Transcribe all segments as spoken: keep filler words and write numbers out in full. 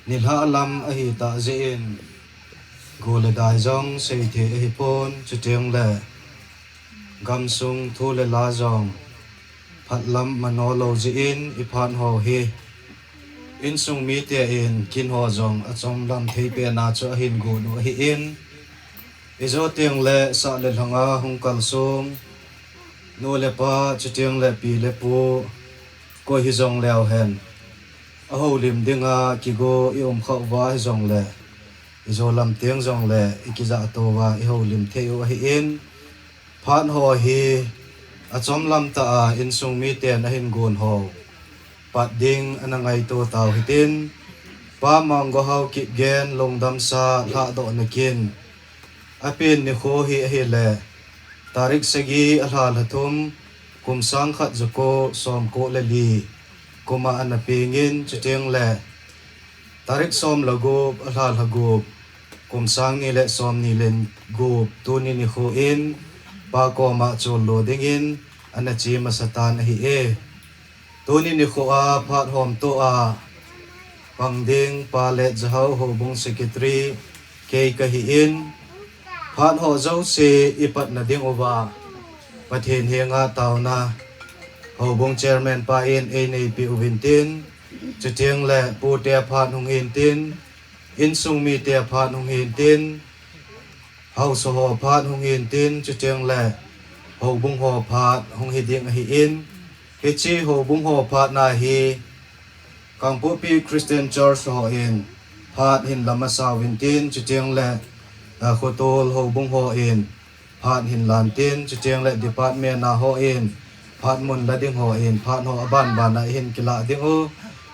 Nilhah lam ahi tah jeh in, go le dai jong seithei ahi pon, chuteng le gamsung thu le la jong phat lam mano lou jeh in, i phat ho hi insung mite in kin ho jong achom lam thei pen a chu ahin gon u ahi in, i jo teng le sah le lhang a hung kalsong nu le pa, chuteng le pi le pu, koi hi jong leu hen, a houlim ding a kigo i um khah uva hi jong le, i jo lam teng jong le i kijah to uva i houlim thei u ahi in, phat ho hi achom lam tah a insung miten ahin gon ho pat ding ana ngaito tau hitin, Pa Manggohao Kipgen lungdamsa lhahdoh na kin, apen nikho hi ahile, tarik sagi a lha lha thum, kum sang khat ja ko som ko le li, kum a ana peng in, chuteng le tarik som le gup a lha lha gup, kum sang ni le som ni le gup, tuni nikho in Pa koma choldo dingin ana che masa tan ahi e. Tuni nikho a phat hom to a pang ding Pa Letjahao, Houbung Secretary, kei kahi in, phat ho jouse i patna ding uva Pathen henga taona Houbung Chairman pa in ei neipi uvin tin, chuteng le pute phat hung hin tin, insung mite phat hung hin tin, haosa ho phat hung hin tin, chuteng le houbung ho phat hung hi ding ahi in, hiche houbung ho phat na hi Kangpokpi Christian Church ho in phat hin la masa uvin tin, chuteng le, eh, Khotol houbung ho in phat hin lan tin, chuteng le department a ho in phat mun la ding ho in phat ho aban ban a hin kila ding u.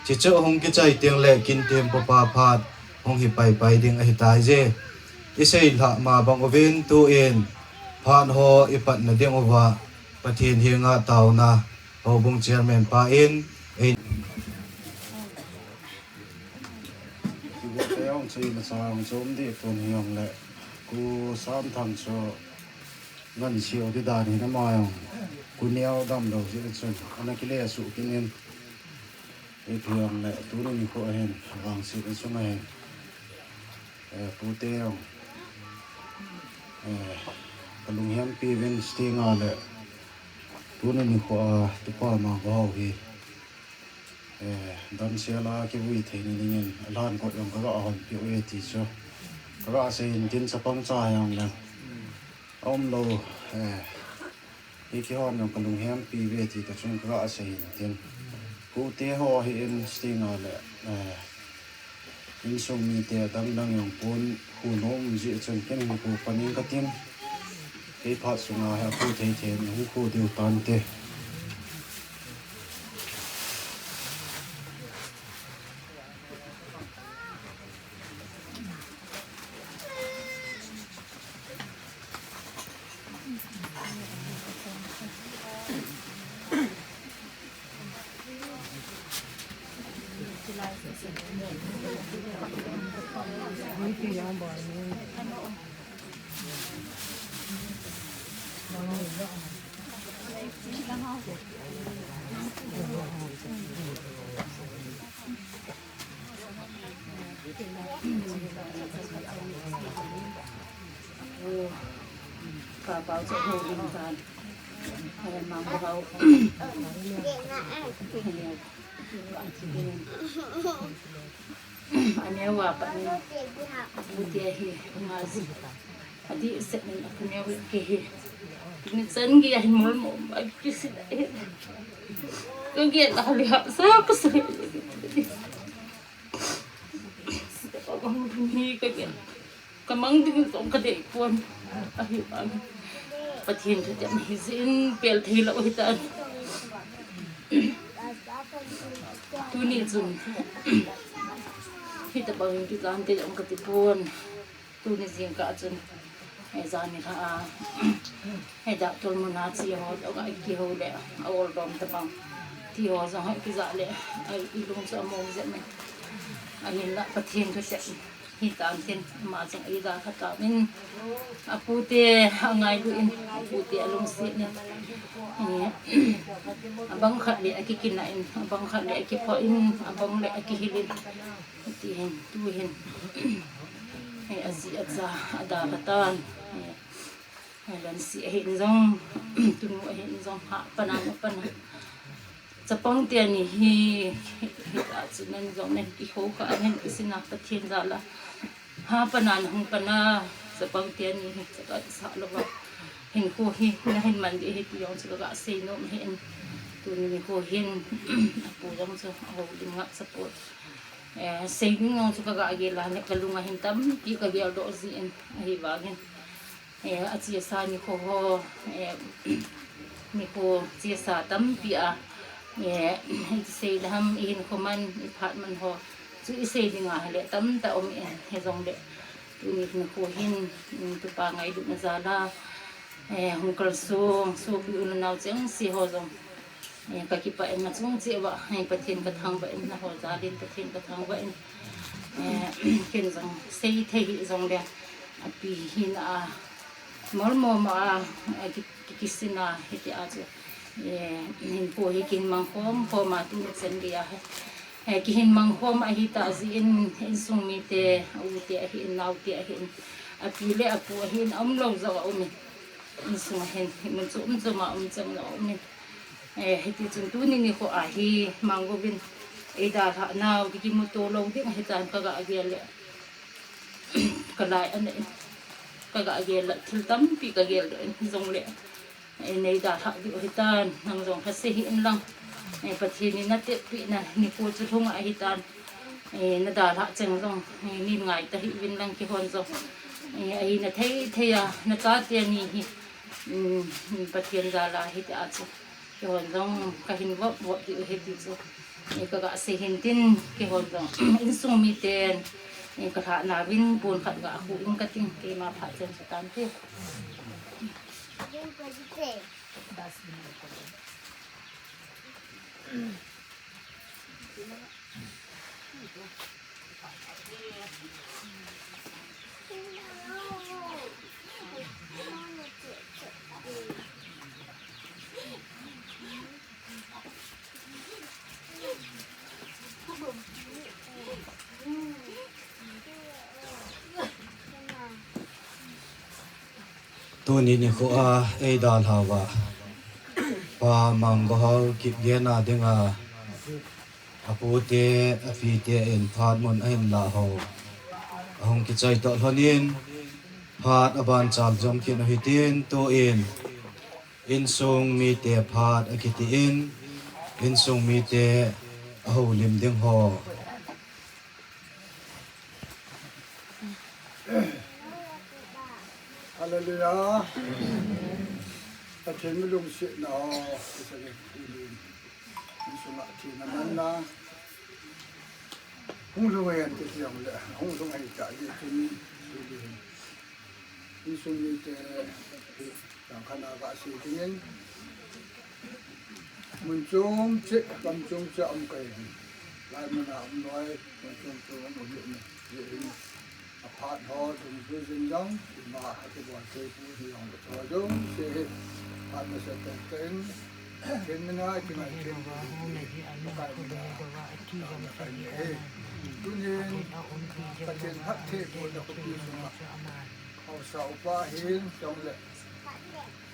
Chuchu hung kichai teng le kin tempo pa phat hung hi pai pai ding ahi tai je. I sei lhah ma bang uvin tu in phat ho i patna ding uva Pathen henga taona Houbung Chairman pa in ei. Kigo te ong chu i masa ong chu um di tun hi ong le. Ku Sam Thang chu ngan siu di dan hin ama ong. Ku neo dam lo ji chun. Ana kile su kin in. Ipi ong le tuni nikho hin vangset in sunga hin. Eh, pute ong. Eh, ka lunghempi uvin sting a le. Tuni nikho a tupa Manggohao hi. Eh, damsel a kivui theina dingin, alhan kot jong kaga honpi uve ti chu. Kaga sei in tin chapang cha jong le. Aum lou, eh, hi kihon jong ka lunghempi uve ti kachun kaga sei in tin. Pute ho hi in sting a le, eh, insung mite dang dang jong pon khu nom ji chun ken hung khu panin katin. Kei phat sunga hi khu thei thei in hung khu diu tante. Papau chu houlim tan. Hei, Manggohao. Aneo a pat ni. Pute hi, ngaji. Adih set nin aku neo kei hi. Ni chan gei ahin mol mo, ai kisi da hi. Ka gei la li ha, sa ka sa. Ka mang ding jong ka dei pon. Ahi vang. Pathen thu jam hi jin pel thei lou hi tan. Tuni chun. Hi tabang in kikan te jong ka ti pon. Tuni jingkah chun, eh, jan nilhah a, eh, dah tol mun a che ho, dah a kihou le, a ol dom tabang. Ti ho jong hi kijah le, a i lung chu among jep mai. Ahinla Pathen thu seh. Hitan tin, ama jong eidalha tauvin, apute angailu in, apute alungset in, eh, abang khat le akikinah in, abang khat le akiphoh in, abang le akihil in, tihin, tuhin, eh, aji acha adalha tan, eh, Lansi ahin jong, tunu ahin jong, hahpan a, hahpan a. Chapang teni hi, hita chu nan jong nan kikhoukhah a, nan kisina Pathen jal a. Hahpan a nahung pan a, chapang teni hi, chakhat sah louva. Hinkho hi, nahin man ding ahi ti jong chu kaga seinom ahin. Tuni nikho hin, apu jong chu, ahoulim ngah support. Eh, sei ding jong chu kaga gel a, kalung a hin tampi kageldoh jin, ahivangin. Eh, achesa nikho ho, eh, nikho chesa tampi a, eh, iti sei le ham, ihinkho man, iphat man ho, chu isei dinga hile tamtah um in, hijongle, tuni nikho hin, mm, tupa ngailutna jal a, eh, hung kalsong, sopi u le nao chengse ho jong, eh, kakipah in nachung cheh uva, eh, Pathen kathangvah in, nangho jal in Pathen kathangvah in, eh, ken jong seithei hih jongle, api hina a, molmo mo a, eh, ki, ki, kisina hitia chu, eh, hinkho hi kihin mangkhom khom a, tuni chan geiya, eh, kihin mangkhom ahitah jeh in, insung mite, a u te ahin, nao te ahin, api le apu ahin, aumlou jong aumin, insung a hin, mun chom chom a um chang jong aumin. Eh, hitichun tuni nikho a hi, Manggou vin eidalhah nau, ki, kimuto lou ding ahitan kaga gel le. Kalai ana in, kaga gel le, thil tampi kageldoh in, hijongle, eh, neidalhah diu ahitan, nang jong lhaseh hih in lang. Eh, Pathen in natepeh na nikho chu lhung ahitan. Eh, nadalhah cheng jong, eh, nei ngaitah hih uvin lang, keihon jong, eh, ahina thei thei a, nachate ni hi, mm, Pathen jal a hitia chu, keihon jong kahin vop vop diu ahi ti chu, eh, kaga sei hin tin, keihon jong, insung miten, eh, kalhahna uvin pon khat gakhu in kating, keima phat chen chu tante. Tuni nikho a eidalhah uva, Pa Manggou Haokip gena dinga, apute, apite in phat mun ahin lah ho, ahung kichai toh lhon in, phat abanchal jom kit u hitin, tuin, insung mite phat akiti in, insung mite ahoulim ding ho. Hallelujah. Pathen mi lungsetna, insung a thina manna, hung lhung hen ti jongle, hung lhung ahitah jeh chun, insung mite, Langkhat a kasei dingin, mun chom cheh, gam chom cheh a um kahi. Laimun a um loi, mun chom cheh a um kahi. Aphat ho dungjuijin jong, ima akibol thei pu hijongle, jouse hi phat nasatah tah in, Pathen mina kingaidam, Pakai mina kingaidam ahi. Tunin Pathen phattheibohna khopi sunga haosa upa hin jongle,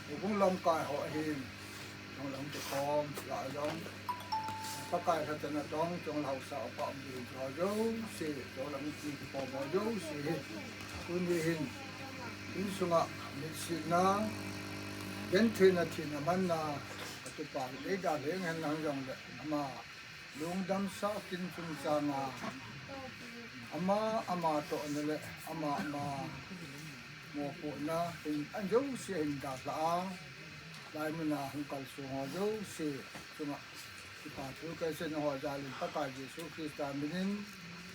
houbung lamkai ho ahin, jong lam kikhom lah jong, Pakai lhatna tong jong haosa upa um ding ho jouse, jong lam kikhom ho jouse hi, tuni hin, insunga mitsetna, gentheina thina manna, katupa eidalha hen lang jongle, ama lungdamsah kin chungchanga, ama, ama tohna le ama, ama mopohna hin, ajouse ahin dalha a, laimun a hung kalsong ho jouse chunga kipathu kasei, nangho jalin Pakai Jesu Christa minin,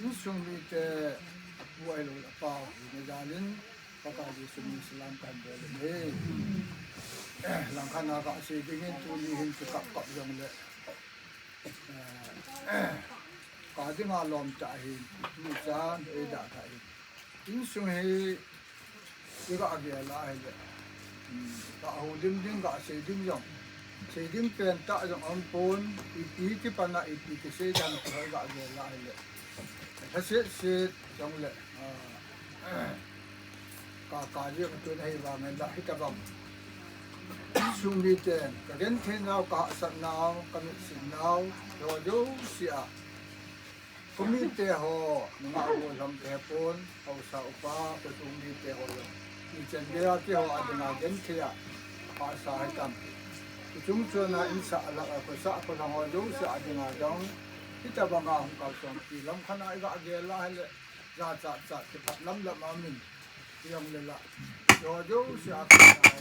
insung mite apu ahilou le apa u hina jalin, Pakai Jesu min salam kahin bol in ahi. Langkhat a kasei dingin, tuni hin kikap kap jongle, ka dinga lom tah ahin, tuchan eidalhah in, Insung hi i ga gel a hile, um, ga houlim ding, ga sei ding jong, sei ding pen tah jong um pon, ipi kipan a, ipi kisei ding ti ho i ga gel a hile, lhasetset jongle, ah, ka, ka jeng tun ahi vangin la hitobang insung miten ka genthei nau, ka hahsat nau, ka mitsim nau, ho jouse a, Khomite ho, nungah gollhang te hepon, haosa upa, khosung mite ho jong, ichan geiya keiho a dinga genthei a, hahsa hitam. Kichung chon a insah lah a, khosah kholhang ho jouse a dinga jong, hitobanga hung kalsonpi lam khat a i ga gel a hile, jachat chat kiphat lam lam a min, hijongle la, ho jouse a khat a,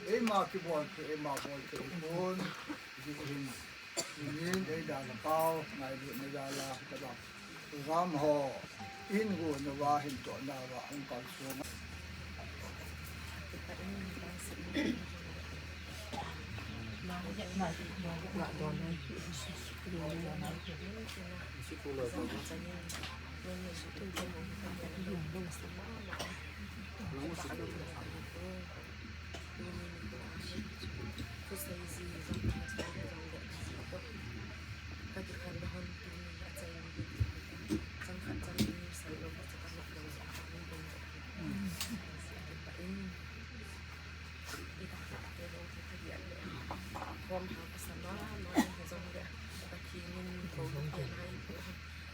eima kibol thei, eima bol thei pon, ji hin. Tunin eidalhah pau ngailutna jal a, hitobang program ho i hin gon uva, hin tohna uva hung kalsong a.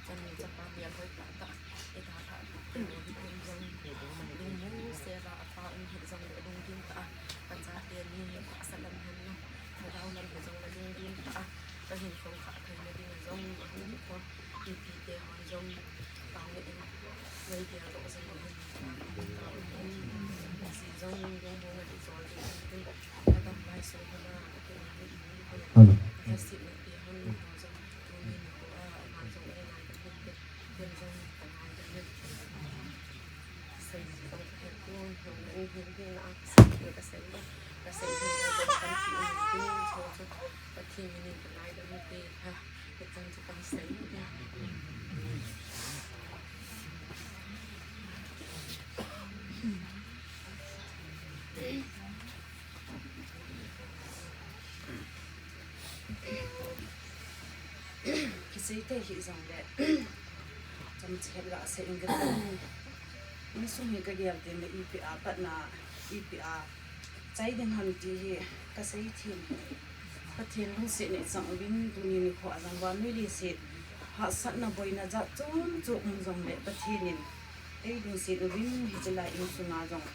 Chanu chapa mial hoi tah tah, i dalhah tah tah, i kum jong, lungmong sela a pa um hih jongle lungding tah a, ka chate ni hi tahsa lam hen lang, lhagao lam hih jongle lungding tah a, ka hinkho khah theina ding a jong, ahung kipon, mipi te hon jong, tao nge in, ngai dia toh jong, ahung, tao nge in, si jong, lungmong a i chol ding, ka dam lai sung hon a, ka kin a, ka sitna te hon, jong, tuni nikho a, ama jong, e ngai ka hin te, Kisei thei hih jongle, chomcha khat ga sei inge. Insung hi ka gel tengle ipi a patna, ipi a chai ding ham ti hi ka sei them. Pathen lungsetna i chang uvin, tuni nikho a jong vannoi leiset hahsatna boina jat chom chom um jongle Pathen in ei lungset uvin, hiche lai insung a jong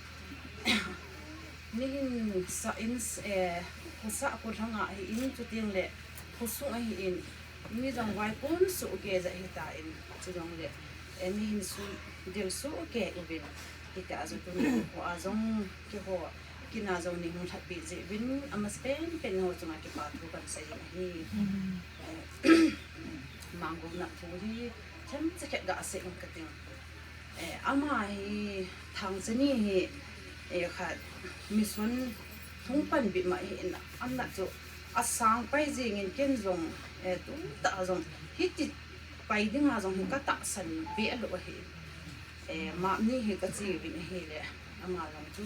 Mihin sa in, eh, khosah kholhang a ahin, chuteng le khosung ahin, mi jong vaikon sohkei jeh ahitan, chujongle, eh, mihin sudel sohkei uvin, hitia jong tuni nikho a jong keiho kin a jong nei hung lhatpeh jeh uvin, amasapen pen ho chunga kipa thu kahin sei in ahi. Eh, Mango na thu hi themcha khat ga sei in kating. Eh, ama hi Thangchani hi, eh, khat mission thung pan bep ma ahin, anat chu asang pai jingin ken jong, eh, tumtah jong hiti pai dinga jong hi ka tahsan be lou ahi. Eh, mapni hi ka che uvin ahile, ama jong chu,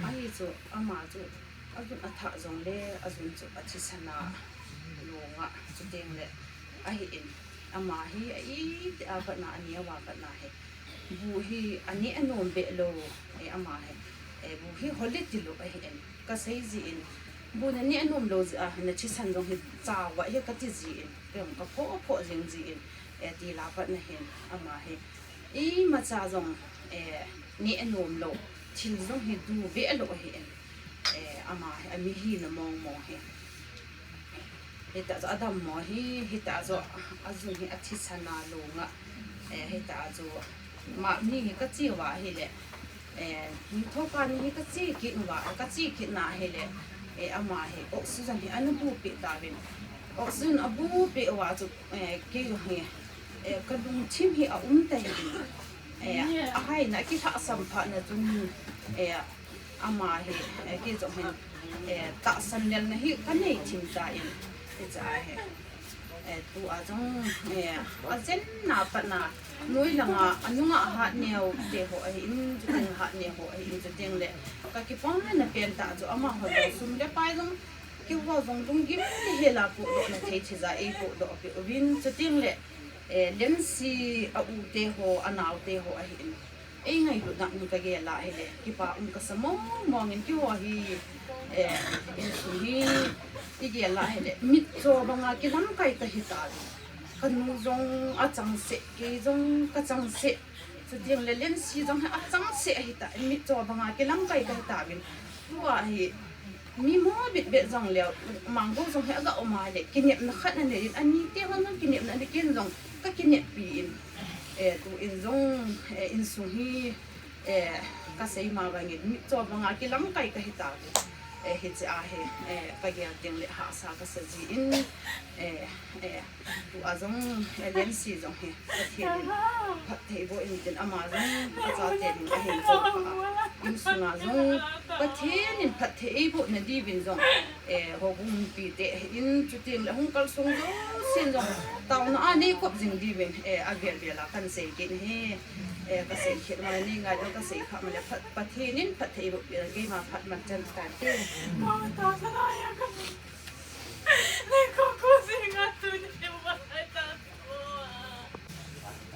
ahi chu, ama chu, ajun athah jongle, ajun chu athisan a, lung a, chuteng le, ahin, ama hi, a iti a patna, aneo a patna hi, bu hi, aneh anom be lou, eh, ama hi, eh, bu hi hol e tilou ahin, ka sei jin, bu naneh anom lou jeh a, nathisan jong hi, chao a hi ka ti jin, kei jong ka phoh phoh jing jin, eh, tila patna hin, ama hi, Imacha jong, eh, neh anom lou, thil jong hi du ve lou ahin, eh, ama hi, ami hina mong mong hi. Hitia chu adam mo hi, hitia chu ajun hi athisan a lung a, eh, hitia chu mapni hi ka che uva ahile, eh, nithopa ni hi ka che kit uva, ka che kit na ahile, eh, ama hi oxygen hi ana bu peh tauvin, oxygen abu peh uva chu, eh, kei jong hi, eh, ka lungthim hi a um tai. Eh, ahaina kilhahsam phat na chun, eh, ama hi, eh, kei jong hin, eh, tahsan lelna hi ka nei thim tan, hiche a hi. Eh, tua jong, eh, ajen na pat na, noi langa, anunga hat neo te ho ahin, chuteng hat neo ho ahin, chuteng le, kakipah na pen ta chu amaho jong sum le pai jong, keiho jong lunggim le hela pohdoh na thei thei ja eipohdoh peh uvin, chuteng le, eh, Lensi a u te ho, anao te ho ahin. Ei ngailutna in kagel a hile, kipa um kasa mong mong in keiho hi, eh, insung hi, igel a hile, mitcho banga kilamkai kahi tauvin. Kanu jong achangseh, kei jong kachangseh. Chuteng le Lensi jong hi achangseh ahi ta, mitcho banga kilamkai kahi tauvin. Tua hi, mi mo bit bit jong leu, Mango jong hi aga um a le, kinepna khat anei in, ani te hon jong kinepna anei, ken jong kakineppi in. Eh, tuin jong, eh, insung hi, eh, kasei ma bangin, mitcho banga kilamkai kahi tauvin. Eh, hiche a hi, eh, kagel teng le hahsa kasa ji in, eh, eh, tua jong, eh, Lensi jong hi, Pathen in phatthei boh in tin ama jong, achaten in ahin kou kha a. Insunga jong, Pathen in phatthei eiboh na diuvin jong, eh, houbung mipite in chuteng le hung kalsong jousen jong, taona a neikop jing diuvin, eh, avel vel a kahin sei kit in ahi, eh, kasei kit ma le nei ngaidoh kasei kha ma le phat, Pathen in phatthei eiboh peh le keima phat man chan tante.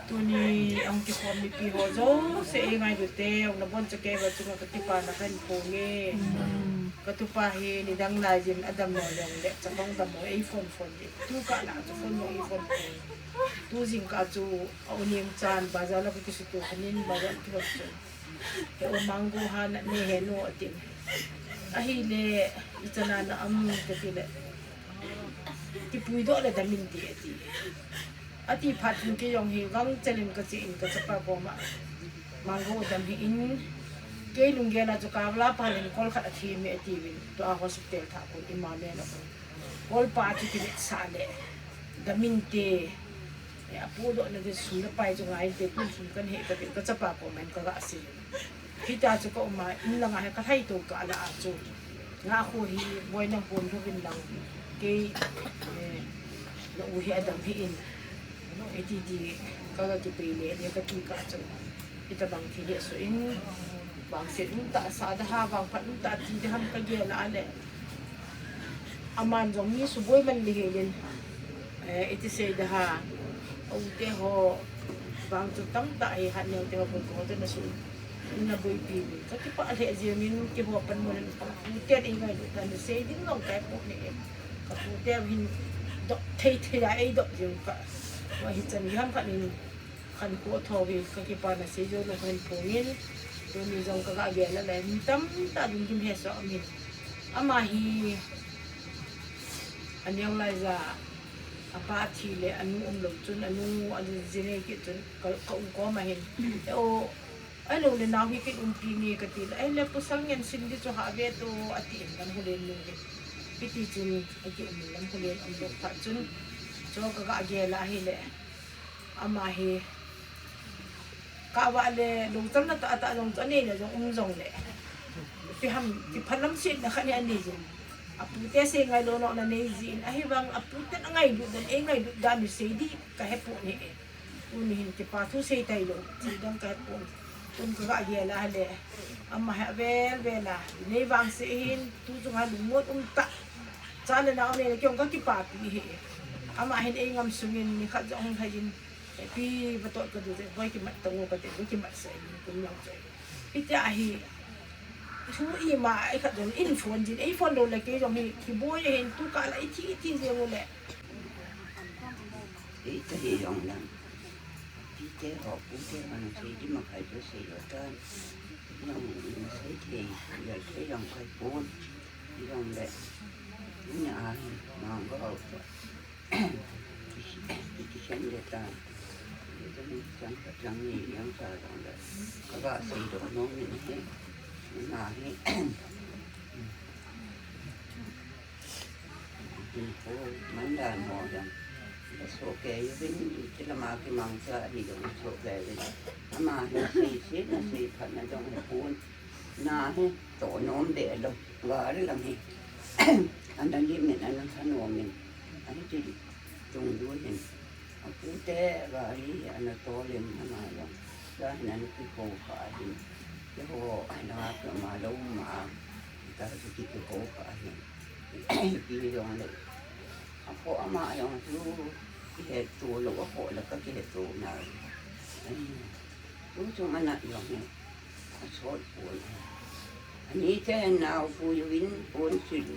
Tuni ahung kikhom mipi ho jouse, ei ngailut te, hung nabon chakei va chunga kakipana kahin phong e. Katupa hi nidang lai jin adam mo jong le, chapang dam mo, ei phone phone e. Tu kah la chu phone mo, ei phone phone. Tu jingkah chu a u Nengchan, bazar la kakisuto khan in, bazar kihot chun. He u Mango ha na ne he nu atin. Ahile, ichan a na um kati le. Kipuidoh le dam inte ati. Ati phat chun kei jong hi vang chalin kache in kachapa koma. Mango dam hih in. Kei lunggel a chu kala phalin kol khat athim e atiuvin. Tua hospital thah kon ima me na kon. Kol pa chu kivetsah le. Dam inte. Eh, apohdoh na din sum le pai chu ngai inte, tun sum kahin he kati, kachapa koma hin kaga sei. Hitia chu ka um a, in langa hi kalhai to kah la a chu. Nga khu hi boina hon lhouvin lang. Kei, eh, na u hi adam hih in. Iti ti kaga kipei le, le kati kah chu. Hitabang thil hi asoh in. Vangset um tah sa da ham, vangphat um tah ti da ham kagel a le. Aman jong mi suboi man le helin. Eh, iti sei da ham. A u te ho. Vang chu tamtah hi hat neo te ho boi ko te na su. Na boipi. Kakipah lheh jeng in keiho pan mun in kapu ten ei ngailut dan sei ding jong kahe pon e. Kapu te hin doh thei thei a ei doh jeng ka. Wa hichan hi ham khat in. Khankho thou hi kakipana sei jou lou kahin phong in, tuni jong kaga gel a le, mi tamtah lunggim hesoh aum in. Ama hi, aneo lai ja, apa athi le, anu umlou chun, anu, anu ji nei kit chun, ka, ka u koma hin. E o, ahilou le nao hi kin umpi nge kati le, ahile Pu Salngensim di chu hah ve to, ati in Lamkholen nu hin. Hiti chun, aki um Lamkholen um lou phat chun, chu kaga gel a hile. Ama hi, kava le, lungchomna tah tah jong chu anei le jong um jong le. Ipi ham, kiphat lam setna khat hi anei jin. Apu te sei ngailou nona nei jin, ahivang apu ten angailut dan, ei ngailut dan hi sei di kahe pon e. Tuni hin kipa thu sei tailou, sei dang kahe pon. Tun kaga gel a le, ama hi avel vel a, nei vangse hin, tu chunga lungmon um tah. Cha le nao nei le kei jong kakipapi e. Ama hin ei ngam sungin, ni khat jong hung hai jin. Ipi va toh kadu je, boi kimat tang u kati, boi kimat sa in, kum lang choi. Hitia hi, thu ima, ei khat jong in phone jin, ei phone lou le kei jong hi, kiboi hin, tu kah la, iti, iti jeng u le. Ita hi jong lang. Pi te ho, pu te ho, na sei di ma khai to sei lo tan. Jong, na sei thei, ya sei jong khai pon. Jong le. Ni a hi, ma go out. Iti sen de ta. Iti sen ka chang ni yang sa dong de. Ka ga sei do no ni ni. Na hi. Ko man dan ho dong. Ka so ke yu bin ti la ma ki mang sa ni dong so ke bin. Ama hi sei sei na sei phat na dong he pun. Na hi to nom de lo. Ga ri lam hi. An dan di min an sa nom min. An ti. Chungdu hin, apute gari ana tolin ama jong, ja hin ana kikho kha ahin, keiho langa chu ama lou ma, ta chu kikho kha ahin, ipi jongle, akhoh ama jong chu kihetto lou, akhoh le kakihetto nai. Tuchung ana jong hi asot pon. Ani te nao pu uvin pon sil,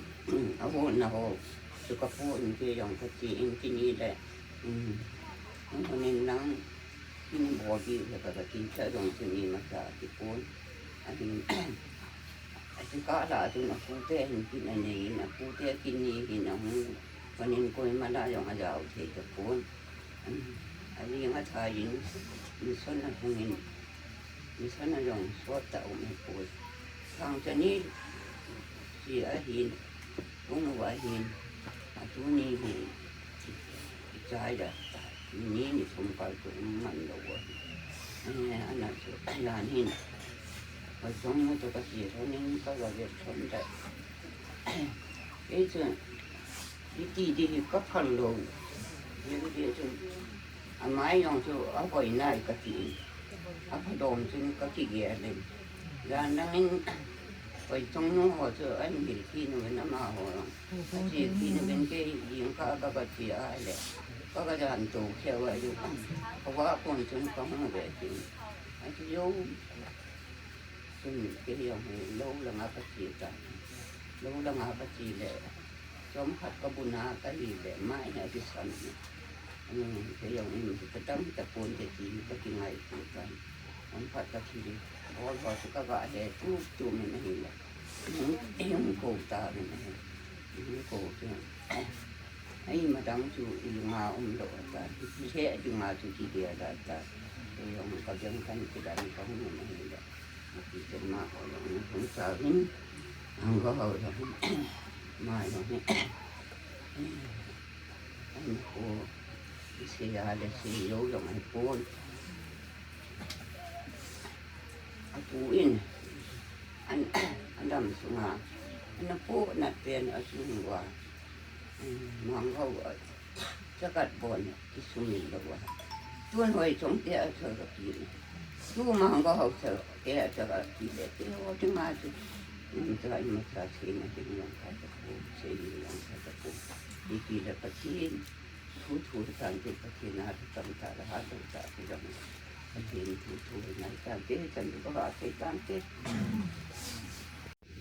ahona ho chu kapo in, kei jong kati in, kini le, um, hung honin lang, kini bol diu le ka, kati cha jong chu ni masa kipon. Ahin, achu kah lah a chun apute hin kin anei in, apute kini hin ahung honin koima lah jong ajao thei tapon. Um, aling athah in, mission ahung in, mission a jong sot tah um ahipoi. Thangcha ni si ahin, hung uva ahin, atuni hi kichai da, ni ni thum kal chu um man lou ahi. Eh, ana chu, ajan hin, Paichung nu chu kati lhonin kaga vet lhon tai. Kei chu, iti di hi kaphal lou. Hiti chun, amai jong chu ahoi nai kati. Aphadom chun kakigel in. Jan langin, Paichung nu ho chu ahin hilkit uvin amaho jong. Ache kit uvin kei jingkah a kaga che a le, kaga jan tou khel uva jong, kavah pon chun kahung ve tin. Ache jou chun kei jong hi lou langa kache tan. Lou langa kache le, chomkhat kabun a kahi le, mai hi akisan. Um, kei jong in, kadang tapon te ti, kakingaito tan. Chomkhat kathil, bol ho chu kaga he tup tup in ahile, hung, hung kou tauvin ahi. Hung kou chu, ai, madang chu ilunga umlou ata, ipi he dinga chu kigel ata. Kei jong kabeng kan kidan kahung in ahile, ipi chu amaho jong hung tauvin, Manggou ho jong, ama jong hi, Ahin kho, isei a le sei jou jong ahipon. Apu in, an, adam sunga, ana pohna pen asung uva, Manggou a, chakat bon kisumil lou uva. Tun hoi chong te a chakat pi. Tu Manggou ho chakat te a chakat pi le, keiho dinga chu. Imacha, imacha seina ding jong kha tapon, seina jong kha tapon. Ipi le Pathen thu thu tante, Pathen a thu tamtah le hattah tah thu jong, Pathen thu thu ngai tante, chan thu kaga thei tante.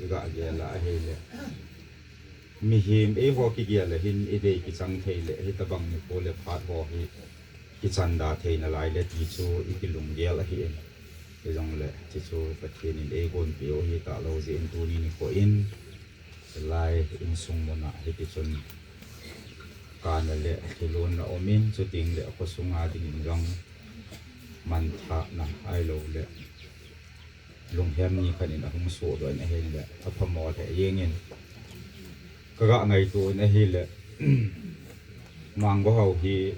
Iga gel a ahile, mihem eiho kigel a hin idei kichang thei le, hitobang nikho le phat ho hi kichan da thei nalai le ti chu ikilunggel ahin. Hijongle, hichu Pathen in eigonpeh u ahi talou jeh in tuni nikho in, hilai insung muna hitichun kana le thilonna um in, chuteng le khosunga dingin jong manthahna ahilou le lunghem ni khat in ahung sohdoh in ahile aphamo lheh jengin. Kaga ngaito in ahile, Manggou ho hi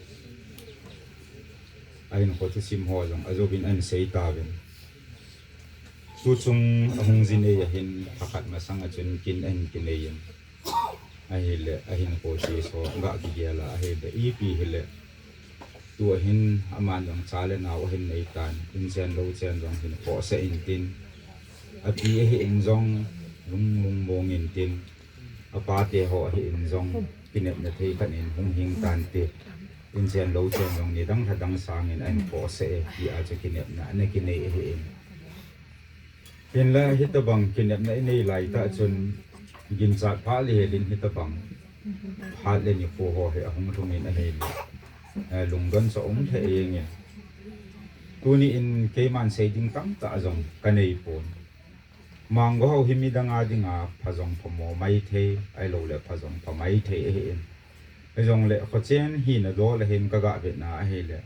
ahinkho thusim ho jong ajouvin ahin sei tauvin. Tuchung ahung jin ei ahin, thakhat masang a chun kin ahin kinei in. Ahile, ahinkho thusim ho ga kigel a ahile, ipi hile, tua hin aman jong cha le nao ahin nei tan, inchen louchen jong hin khohsah intin, api ahin jong lung lung mong intin, apate ho ahin jong kinepna thei khat in hung hing tante, inchen louchen jong nidang lhadang sangin ahin khohsah e, tia chu kinepna ana kinei ahin. Hinla hitobang kinepna inei laitah chun ginchat phat le helin hitobang phat le nikho ho hi ahung lhungin ahile, eh, lungdon chu aum lheh jengin. Tuni in keiman sei ding tamtah jong kanei pon. Manggou ho hi midang a dinga phajong phamo maithei, ahilou le phajong phamaithei ahin. Hijongle khochen hina dol ahin kaga vetna ahile,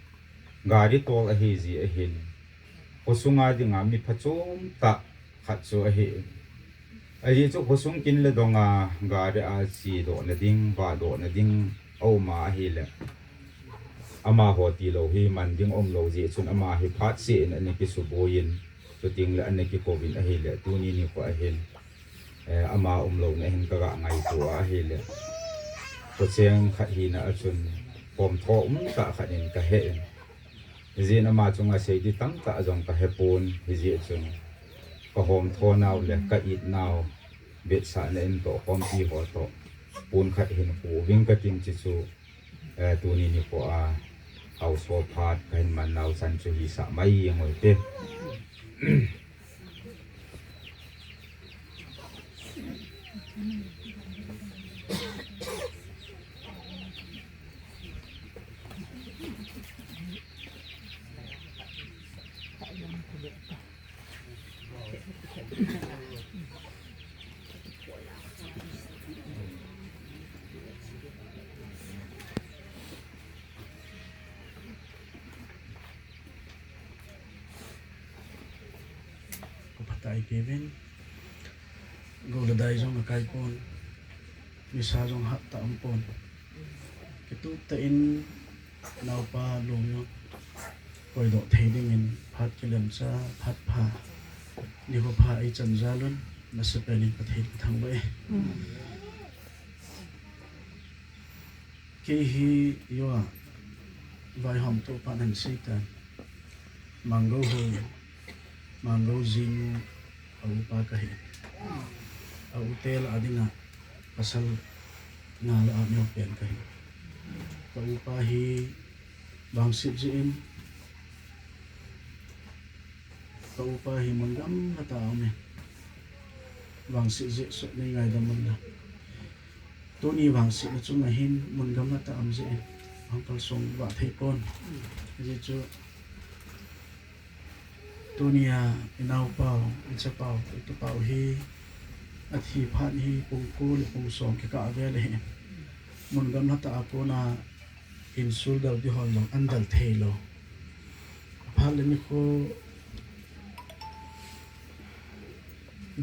gari tol ahiji ahin, khosunga dinga mi phachom tah khat chu ahin. Ajeh chu khosung kin le donga gari a chedohna ding, vahdohna ding auma ahile, amaho tilou hi man ding aumlou jeh chun ama hi phatseh in ana kisubuiyin, chuteng le ana kikouvin ahile, tuni nikho ahin, eh, ama umlouna hin kaga ngaito a ahile, khochen khat hina a chun Hom tho um tah khat in ka he in. Hijeh in ama chunga sei di tamtah jong ka he pon, hijeh chun ka hom tho nau le ka it nau vetsahna in toh khompi ho toh pon khat hin khu ving ka tin chi chu, eh, tuni nikho a haosa phat ka hin man nau chan chu hisah mai jeng u hite. Ka phatah eipeh uvin. Gou le dai jong akai pon. Nisa jong hat tah um pon. Kitup tah in naopa lung jong koidoh thei dingin phat kilemcha, phat pha, nikho pha eichan jal un, nasa pen in Pathen kathangvah e. Kei hi, jo a, vaihom toh pa nan sei tan. Mango ho, Mango jinu, a upa kahi. A u te lah a dinga, pasal nga lah a neo pen kahi. Ka upa hi, vangset jeh in, ka upa hi mun gamla tah a um e. Vangset jeh sot nei ngaidam un lang. Tuni vangsetna chunga hin mun gamla tah a um jeh in, hung kalsong vah thei pon. Hijeh chun, tuni a, i naopa u, i chapa u, i tupa u hi, athi phat hi pung ko le pung som kikah vel ahi. Mun gamla tah a kona insul del di hon jong an del thei lou. Phat le nikho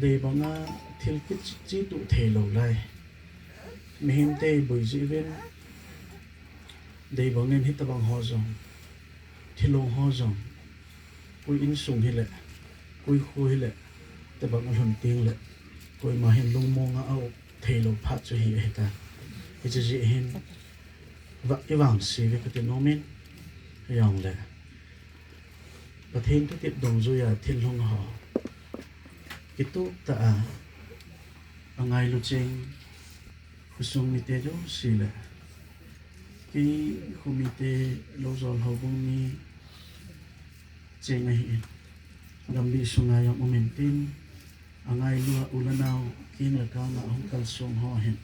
dei banga thil kichih tuh thei lou lai. Mihem te boi jeh uvin dei bangin hitabang ho jong, thilong ho jong, koi insung hile, koi kho hile, tabang alhun teng le, koima hin lungmong a a-um thei lou phat chu hi ahitan. Hiche jeh hin, va, i vangse uve kati nom in, hijongle Pathen thutep dungjuia thil lhung ho kitup tah a, angailu cheng, khosung mite jouse le, kei khomite Loujol houbung mi cheng ahi in, gambi sunga jong um in tin, angailu a u le nao, keng le kang a hung kalsong ho hin,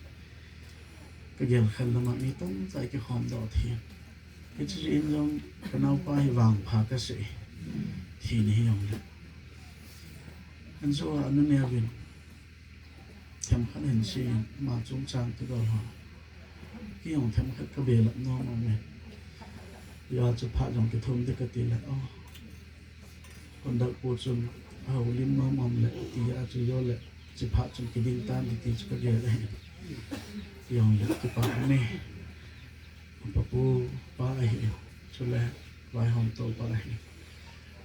kagel khen lama mi tamtah kikhomdoh thei. Hiche jeh in jong ka naopa hi vangpha kasei. Thi ni hijongle, anjo a anu neovin themkhat hin sei in, ama chungchang kidol ho, kei jong themkhat kabelap nom aume. Hijeh chun phat jong kithum ding kati le, o, conduct pu chun, houlim nom um le, tia chu jo le, hiche phat chun kiding tan ding ti chu kagel ahi. Hijongle kipa ume. Papu pa ahi, chule vaihomto pa ahi.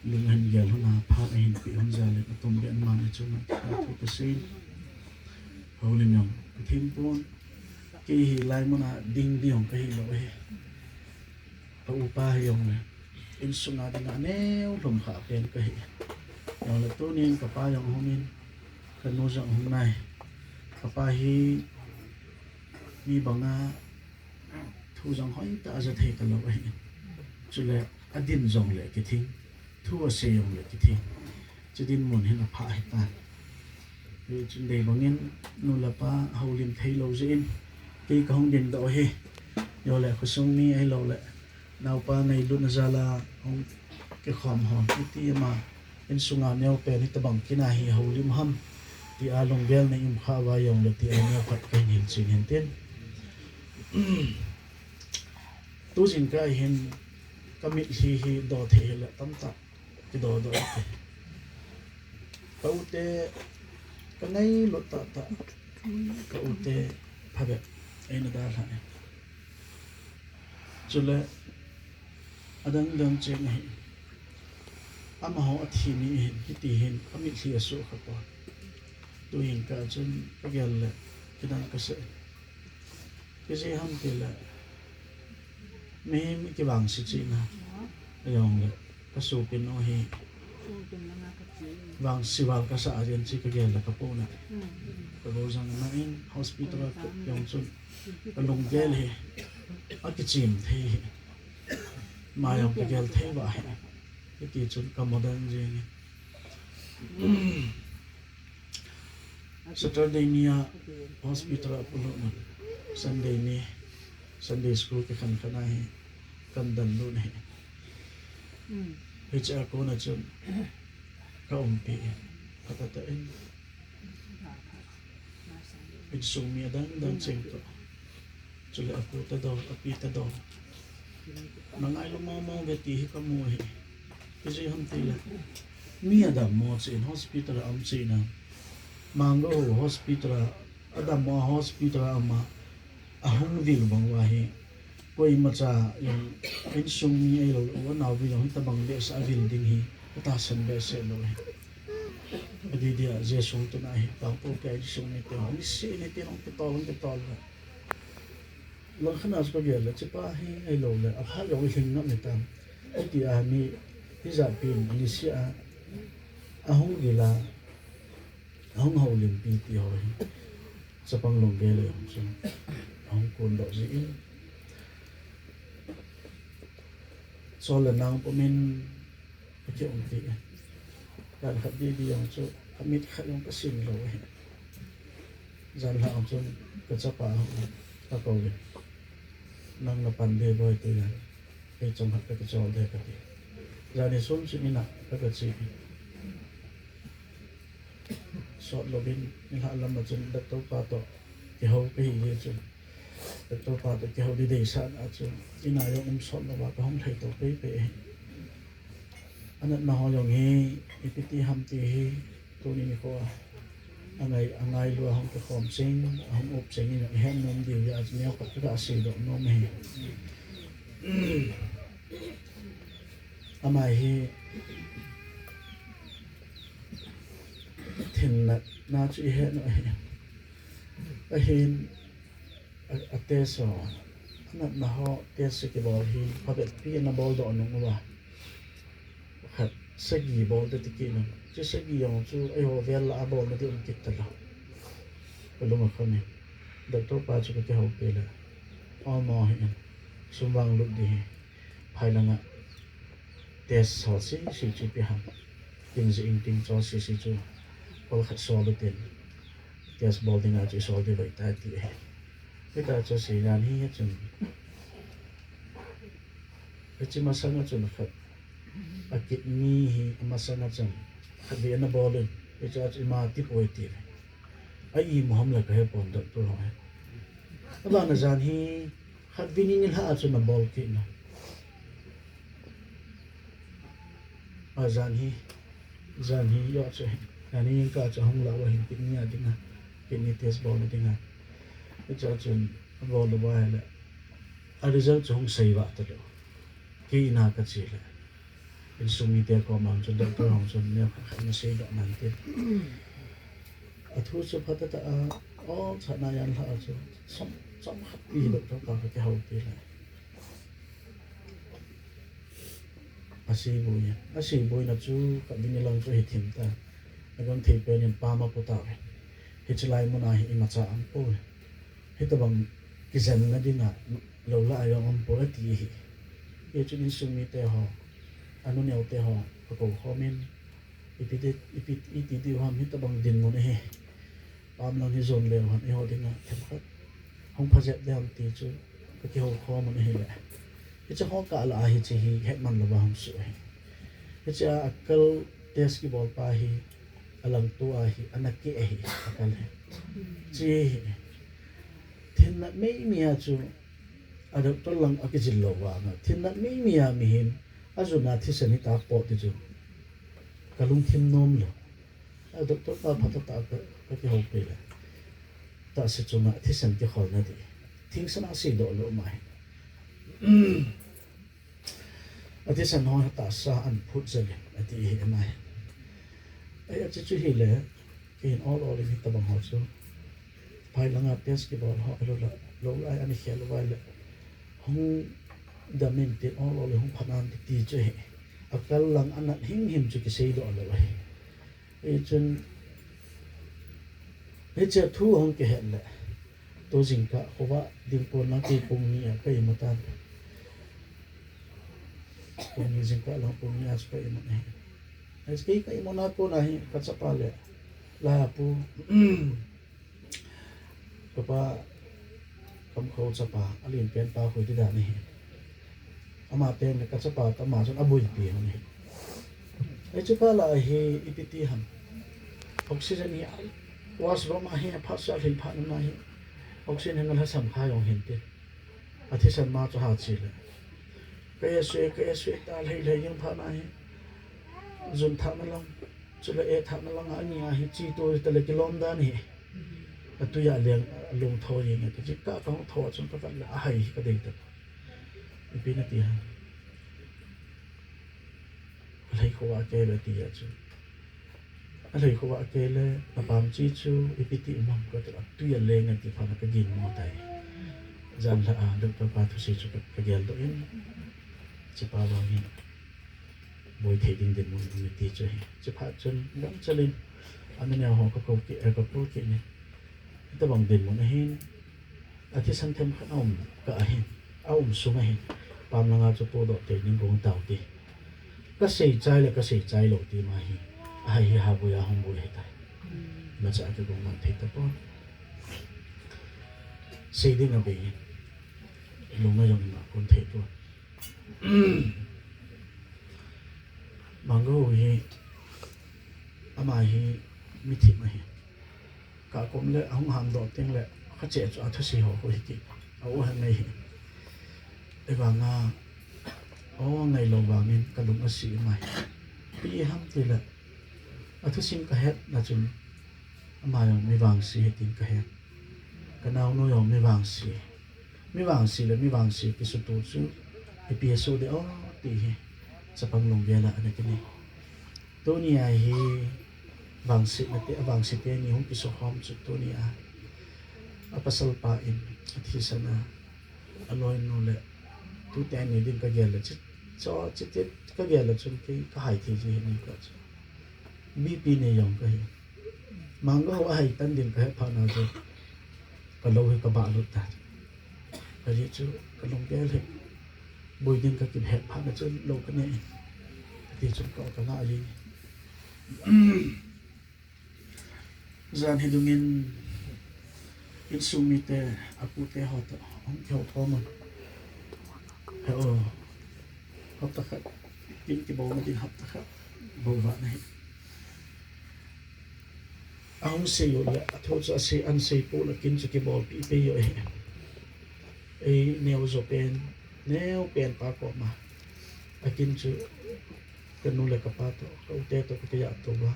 Lung ahin gel lhon a phat ahin peh lhon jeh le, atumbeh in aman achunga thu kasei in, houlim jong kathem pon. Kei hi hilai muna ding ding jong kahilou ahi. Ka upa hijongle, insunga dinga aneo lhom kha pen kahi. Hijongle tunin kapa jong ahung in, kanu jong ahung nai. Kapa hi mi banga thu jong hoitah a ja thei talou ahi. Chule adin jongle kithing, thu asei jongle kithing. Chu dinmun hin apha ahitan. Hichun dei bangin nu le pa houlim theilou jeh in kei kahung dindoh ahi. Hijongle khosung mi ahiloule naopa ngailutna jal a hung kikhom ho, hiti ama insunga neopen hitobang kin a hi houlim ham, tia lunggel nei umkhah uva jongle tia neokhat kahin hilchen hintin. Tujingkah hin kamitlhi hi dothei hile tamtah kidodoh te. Ka ute, kangailut tahtah, ka ute phabep eina dalhah e. Chule adangdang cheng ahi, amaho athi ni ahin, hiti hin amitlhi asoh khapon. Tujingkah chun kagel le kidang kasah e. Ijeh ham tile Mihem kivangse chihna. Ajongle, kasopinu hi vangse val kasah a din chu kagel le kapohnat. Kagojang na in hospital a jong chun kalunggel hi akichem thei hi. Ama jong kagel thei va hi. Hiti chun kamu den jeng in. Saturday ni a hospital a pulu mun. Sunday ni, Sunday school kikhen khen a hi, kadan lut hi. Hiche a kona chun, kaumpi in, phatah tah in. Insung mi adang dang cheng toh. Chule apu tadol, api tadol. Nangailu mong mong ve ti hi kamu hi. Ijeh ham tile. Mi adammo cheh in hospital a um cheh in a. Manggo ho hospital a, adammo a hospital a um a. Ahung vil bang uva hi. Koimacha jong insung mi ahilou le u anao vil jong hitabang behseh a vil ding hi. Atahsan behseh lou hi. Adeh dia Jesu tuna hi. Pangpo kei insung mite ho. Niseh nite jong kitol jong kitol. Langkhat a chu kagel le, hichepa hi ahilou le, aphat jong ilhing ngam hitam. Ati a mi, hijat pen, aniseh a, ahung vil a, ahung houlimpi ti ho hi. Chapang lunggel le jong chun, ahung kondoh jin. Chol le nang pumin, Akiumpi e. Jan khat didi jong chu, amit khat jong kasin lou e. Jan lha jong chun kachapa kakou e. Nang napan de boi ti jan. Kei chomkhat kakichol de kati. Jan ni sung chun ina kagache. Sot louvin, nilhah lam a chun, doctor pa toh, kihou kahi jeh chun. Doctor pa toh, kihou ding deisah a chun, ina jong um sot louva, kahung lhai to pei pei. Anatna ho jong hi, ipi ti ham ti hi, tuni nikho a. Angai, angailu a hung kikhom cheng, ahung up cheng in, ihet nom diu jeh a chun, neo khat kaga seidoh nom ahi. Ama hi, Thin natna chu ihet u ahi. Ahin, a, a test ho, anatna ho test kibol hi, phabep pi ana boldoh nung uva. Khat, sagi bol te ti kit nung. Chu sagi jong chu, eiho vel lah a bolna ding um kit talou. Kalung akham in. Doctor pa chu kakihoupi le. Olmo hih in. Sum vang lut ding hi. Phai langa test ho sese chu ipi ham. Tin jeh in tin cho sese chu. Kol khat sol utin. Test bol dinga chu isol ding vai tai ti ahi. Hita chu sei dan hi chun. Hiche masanga chun khat. A kidney hi amasanga chun. Khatvei ana bol in. Hiche chu ima tipoi ti ve. A imu ham le kahe pon doctor ho hi. Abana jan hi Khatvei ni nilhah a chun abol kit na. Ajan hi, jan hi, jo chu hi. Jan hi jingkah chu ahung lah uva hin kidney a dinga, kidney test bolna dinga. Hiche a chun abol uva ahile, a result chu hung sei vah talou. Kei in a kache le. Insung mite koma chun doctor hon chun neo khat khat nasei doh nante. Athu chu phatah tah a, ol chatna jan lhah a chu, chom, chomkhat pi doctor pa kakihoupi le. Asei boi, asei boina chu khatvei ni lang chu hithim ta. Agamthei pen in pam apu tauve. Hiche lai muna hi imacha aumpoi. Hitobang kijenna dinga lou lah a jong aumpoi ati ahi. Hichun insung mite ho, anu neo te ho, kakou khom in, ipi ti, ipi, iti diu ham hitobang dinmun ahi. Pam lang hi jon leu hen, eiho dinga themkhat hung pha jep ding ham ti chu kakihou khom un ahile. Hiche ho kah lah a hiche hi hetman louva hung soh ahi. Hiche a kal test kibol pa hi alangto a hi ana keh ahi, akal hi. Hiche hi thin nat meimei a chu a doctor lang akijil lou vanga, thin nat meimei a mihem ajona thisan hita pot ti chu kalungthim nom lou. A doctor pa phatah tah a ka, kakihoupi le. Tahsa chunga thisan kikholna ti. Thingsana seidoh lou ma hi. Athisan ho tahsa a aphut jeng in ati hi ama hi. Ai, achu chu hile, kei hin ol ol in hitobang ho chu. Phai langa test kibol ho, alou lah, lou lah a ana khel uva le. Hung Damin tin ol ol hung phat nan ti chu hi. Akal lang anat him him chu kisei doh lou ahi. Hichun, hiche thu hung kihet le. Tu jingkah khovah ding kon lang kei pung ni a ka imu tan. Pung ni jingkah lang pung ni a chu ka imu ahi. Hiche kei ka imu na kon ahi, ka chapa le. La pu. Kapa, Kamkho chapa, alen pen pa koi ti dan ahi. Ama pen ka chapa, ama chun aboipi hon ahi. Hiche pa la hi ipi ti ham. Oxygen hi, washroom a hi, phat sa lhin phat na hi. Oxygen hi ngal ha sam kha jong hin ti. Athisan ma chu ha chi le. Ka e sui, ka e sui ta lhei lhei jong phat na hi. Jun thah na lang, chule e thah na lang a ni a hi chi tu ta le kilom dan hi. Atui a leng, alung tho jeng e, ka chi ka, ka hung tho chun ka vat le, ahai hi ka dei ta. Ipi na ti ha. Alhai khovah a kei le ti a chu. Alhai khovah a kei le, na pam chi chu, ipi ti um ham ka ti a, tui a leng a ti phat na ka gin mo tai. Jan la a, doctor pa thusei chu ka, ka gel doh in. Chi pa vang hi. Boi thei ding dinmun um e ti chu ahi. Chi phat chun gangchal in, a nuneo ho ka kou kit, eh, ka kou kit in. Hitabang dinmun ahin, athisan themkhat a um kah ahin, a um sung ahin, pam langa chu podoh tei ning gong tau ti. Ka sei chai le ka sei chai lou ti ma hi, ahai hi ha boi a hung boi ahi tai. Imacha a kigong man thei tapon. Sei ding abei in, lung a jong ima kon thei pon. Mango hi, ama hi, mithim ahi. Ka kom le, ahung ham doh teng le, ka che chu a thusei ho, ho hi ki. A u han nei hi. Evang a, o ngai lou vangin, ka lung a si mai. Pi ham ti le, a thusim ka het na chun, ama jong mi vangsi hi tin ka het. Ka naonu jong mi vangsi. Mi vangsi le mi vangsi kisutu chu ipi asu de o ti hi chapang lunggel a ana kinei. Tuni a hi vangsi na te, vangsi teni hung kisukhom chu tuni a. A pasal pa in athisan a, aloinu le tute ni ding ka gel le chi, cho chi te ka gel le chun kei ka hai thei ji hi ni ka chu. B P nei jong ka hi. Mango ho ahai tan ding ka het phat na chu, ka lou hi ka bah lut ta. Ka ji chu ka lunggel hi. Boi ding ka kihet phat na chu lou ka nei. Ti chun ka, ka ngah ji. Jan hi dungin insung mite, apute ho toh, hung kihou khom un. He o, hapta khat, kin kibol na ding hapta khat, bol vah na hi. Ahung sei u le, athu chu asei, an sei pu le kin chu kibolpi pei u ahi. Ei neo jo pen, neo pen pa koma. Akin chu, ka nu le ka pa toh, ka u te toh, ka kija toh uva.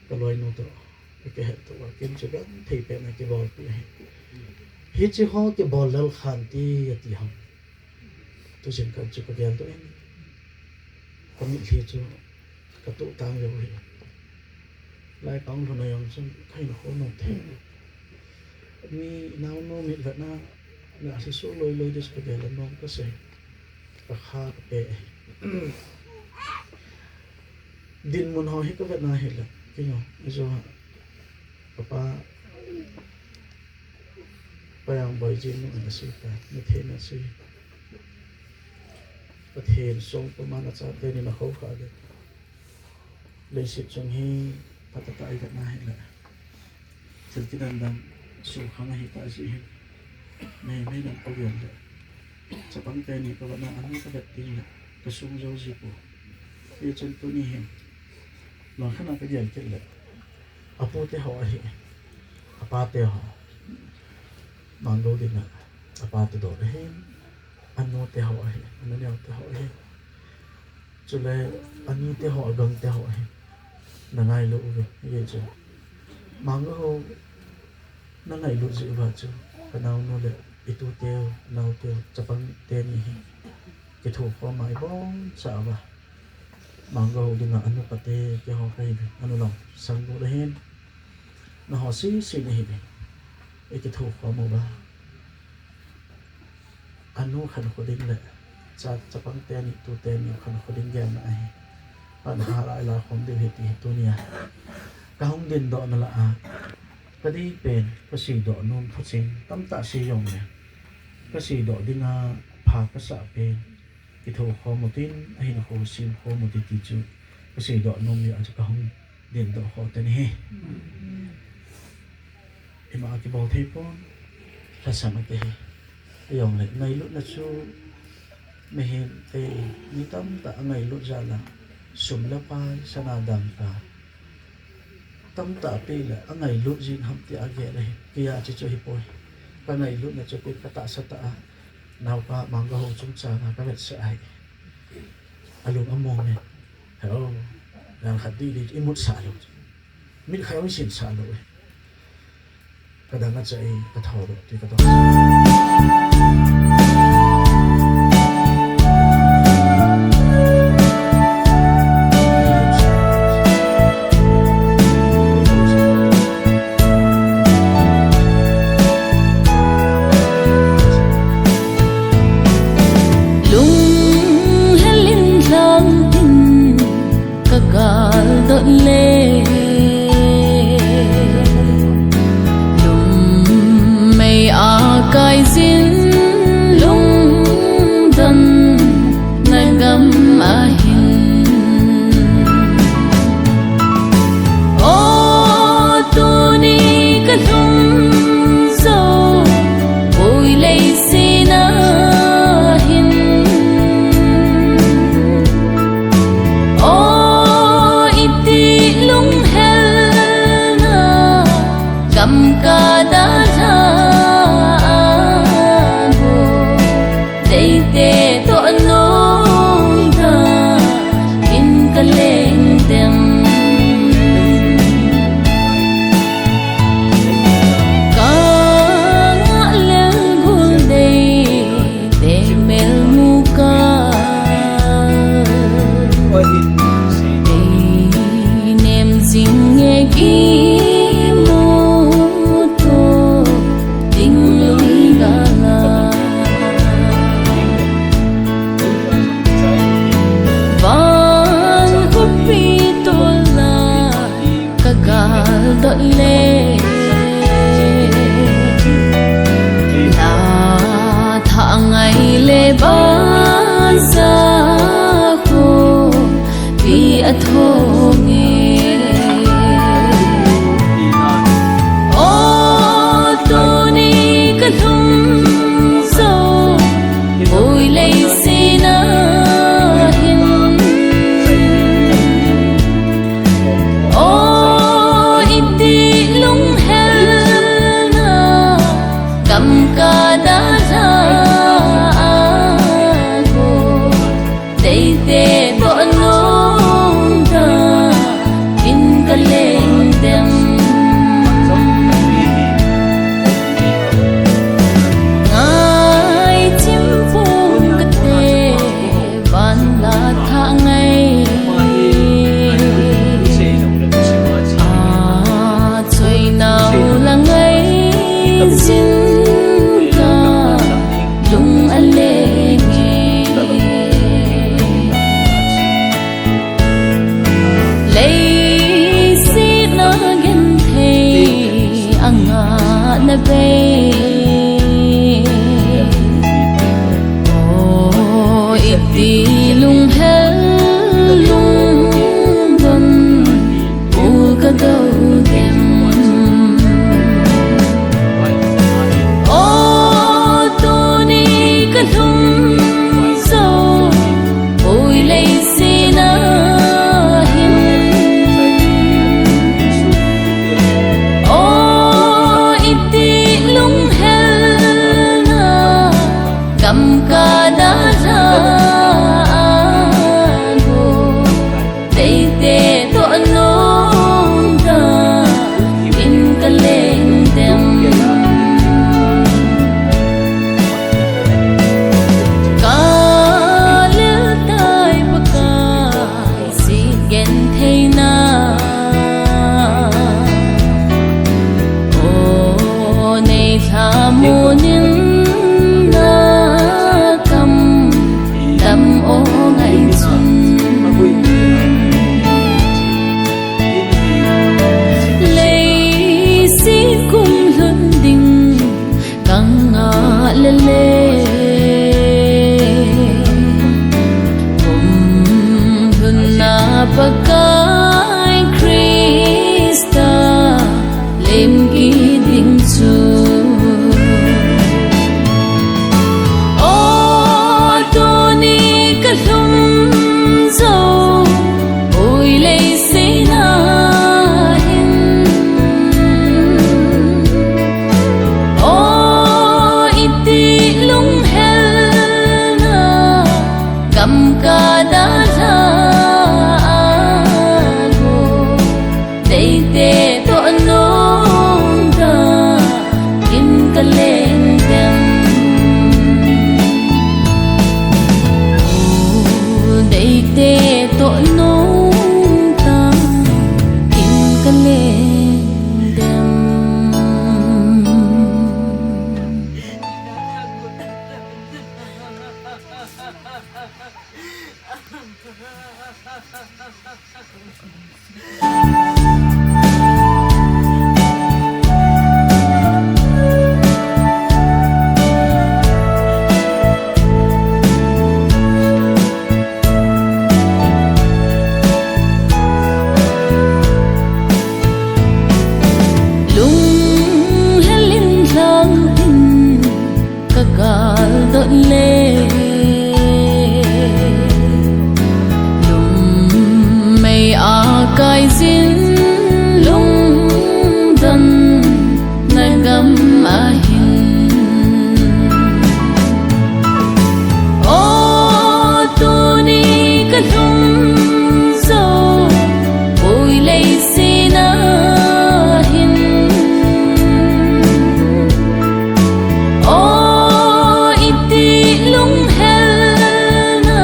Ka loinu toh, ka kihet toh uva. Kin chu genthei pen a kibolpi ahi. Hichi ho kibol lel khan ti, ati ham. Tu jingkah chu ka gel doh in. Ka mitlhi chu ka tuh tang leu hi. Lai ka hung lhun a jong chun ka hin khol nom thei. Mi naonu mitvetna, na lhiso loi loi ding chu ka gel a nom ka sei. Ka kha ka pe. Dinmun ho hi ka vetna hi le, kei jong, i jo ha, ka pa, Pa Jangboi jinu ana sei ta, na thei na sei. Pathen song puma na chate ni na khou kha le. Leiset chung hi phatah a i vet na hi le. Thil kidan dan su khang ahi ta ji hi. Mei mei dan ko vel le. Chapang teni ka vet na anu ka vet ding le. Ka sung jo ji pu. Hichun tuni hin. Langkhat a ka gel kit le. Apute ho ahi. Apate ho. Mangdo dinga. Apate dol ahi. Anute ho ahi. Anuneo te ho ahi. Chule anite ho, agangte ho ahi. Na ngailu uve. Hichu. Mangdo ho. Na ngailu ji uva chu. Ka naonu le. I tute, naute, chapang teni hi. Kithokhom a i bom cha uva. Mangdo ho dinga anu pate, keiho kahi ve, anu lang, sang go le hin. Nangho sese nahi ve. I kithokhom uva. Anu khankho ding le, Cha, chapang teni, tu teni, khankho ding gelna ahi. Pan hala ila khom ding ahi ti hi tunia kahung dindoh na lah a, kadei pen kaseidoh nom thucheng tamtah sei jongle, kaseidoh dinga pha kasah pen kitho khom utin, ahin kho sem khom utin ti chu kaseidoh nom jeh a chu kahung dindoh kho teni hi. Ima kibol thei pon, lhasam ate hi. Ajongle ngailutna chu mihem te, mi tamtah angailut jal a, sum le pai, sana dangka tamtah peh le angailut jing ham ti agel ahi. Keija chu chu hipoi. Kangailutna chu pen katahsa tah a, naopa Mangkahou chungchang a kavetsah ahi. Alung among in, hello, jan khat didi imut sah lou, mit khai ong sin sah lou e. Kadang a cha e, kathou lou ti kadong. Lunghel in lhang tin kagal dot le, lum mei a kai jin lungdon na gam ahin. O tuni kalhum jou, oi leiset a hin. O iti lunghel na, gam kada lha a bu. Deite toh nung ta in kaleng deng. Kanga lel gul deite mel muka. Ei nem jing e kimu to. Ding lungdon a. Van khopi tol a kagal dot le. La tha ngai le ban sa ko. Pi a thong e. O tuni kalhum jou, oi leiset a hin. O iti Ka dalha a go, deite toh nungta in ka leng dem. Deite toh nungta in ka leng dem. Lunghel in lhang in ka gal dot le, lum mei a kai zin lungdon na gam ahin. O tuni ka lhung zo, ui lei sina hin. O iti lunghel na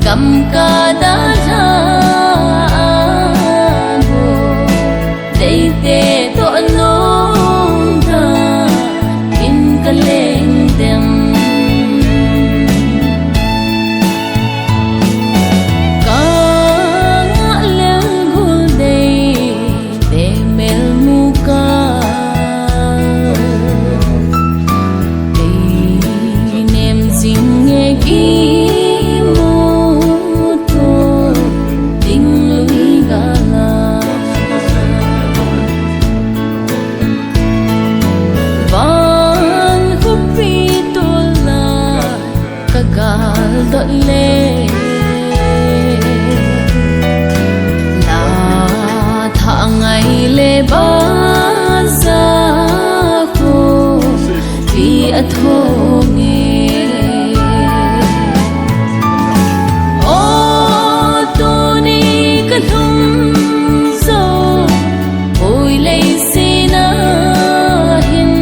gam ka dalha a go, deite toh nungta in ka leng dem. Ka ngah lel gul deite mel mu ka, ei nem jing nge kimu to ding lui gala. Van khopi tol a ka gal dot le, na tha ngai le baza khopi a thong e. O tuni ka lhung zo, ui lei sina hin.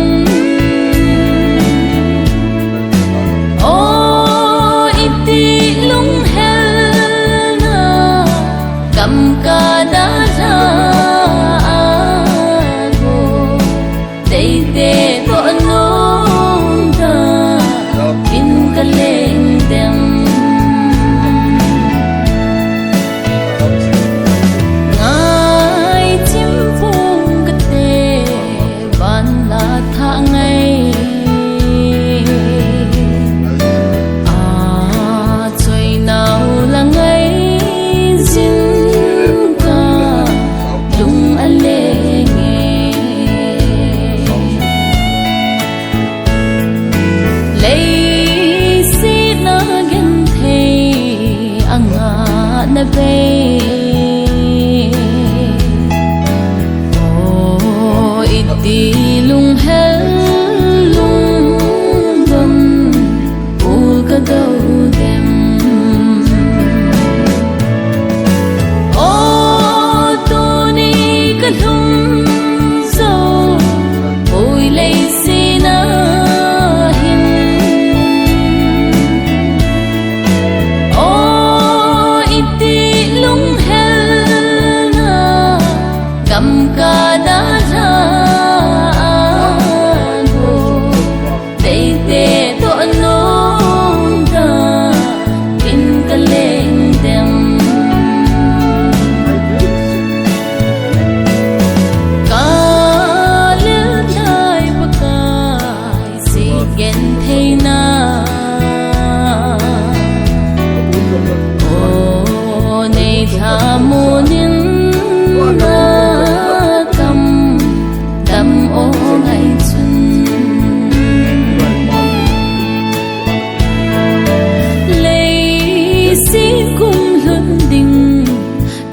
O iti lunghel na gam ka dalha a go, deite toh nungta in ka leng dem. Ngai chim pung kate van la tha ngai. A choi nau la ngai zin ka lung a leng e. Leiset a genthei a ngah na bei. O iti lunghel lungdon u ka do dem. O tuni ka lhung zo, ui lei sina hin. O iti lunghel na gam ka dalha a go, deite toh nungta in ka leng dem. Ka lel thai Pakai si genthei na. O nei thamun in na kam dam o ngai chun. Leiset kum lhun ding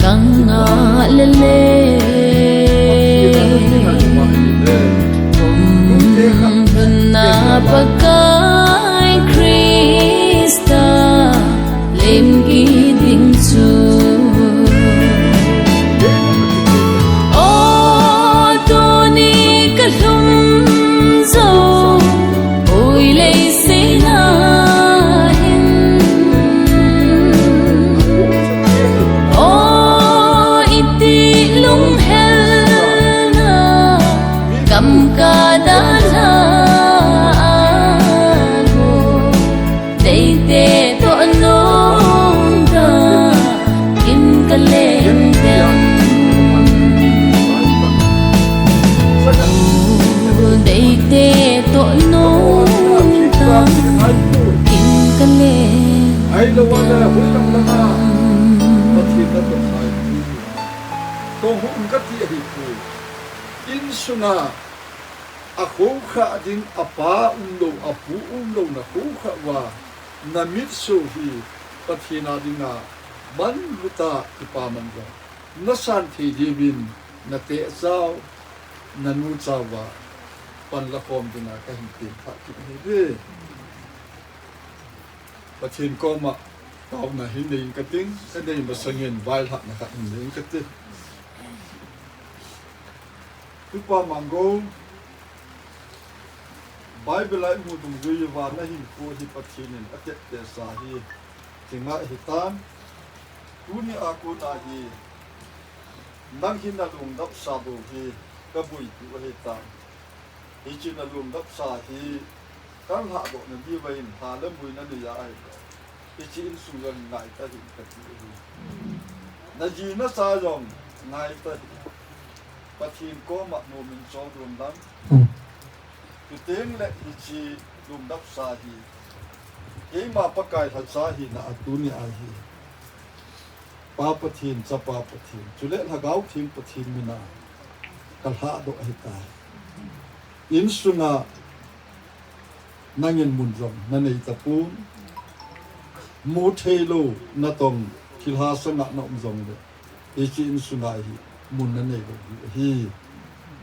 ka ngah le le. Kum lhun na Pakai Christa Lo a le, hoilang langa Pathen na toh ngai ti. Toh hung kati ahi poi. Insunga akhoukhah ding apa umlou, apu umlou na khoukhah uva, na mitso hi Pathen a dinga manluta kipaman jong, na san thei diuvin, na tehchau, na nuchauva panla khom dinga kahin temphah kit ahiuve. Pathen koma taona hin nei inge kati, ka nei masangin vailhahna khat hin nei inge kati. Tupa Manggou, Bible a imu dungjui uva na hinkho hi Pathen in atepsa hi kingai ahitan. Tuni a kona hi nang hin na lungdapsa bou hi ka boipi u ahitan. Hiche na lungdapsa hi kan lhahdoh na diuvin, lha le mui na nei a ahile, hiche insung jong ngai tahih in kati ahi. Na ji na cha jong ngai tahih in. Pathen koma nomin choh ding lang. Chuteng le hiche lungdapsa hi keima Pakai lhacha hina a tuni a hi Pa Pathen, Chapa Pathen, chule Lhagao Theng Pathen mina ka lhahdoh ahitai. Insunga nangin mun jong na nei tapon, mu thei lou natong thilha sanga na um jongle, hiche insunga hi mun na nei lou hi ahi.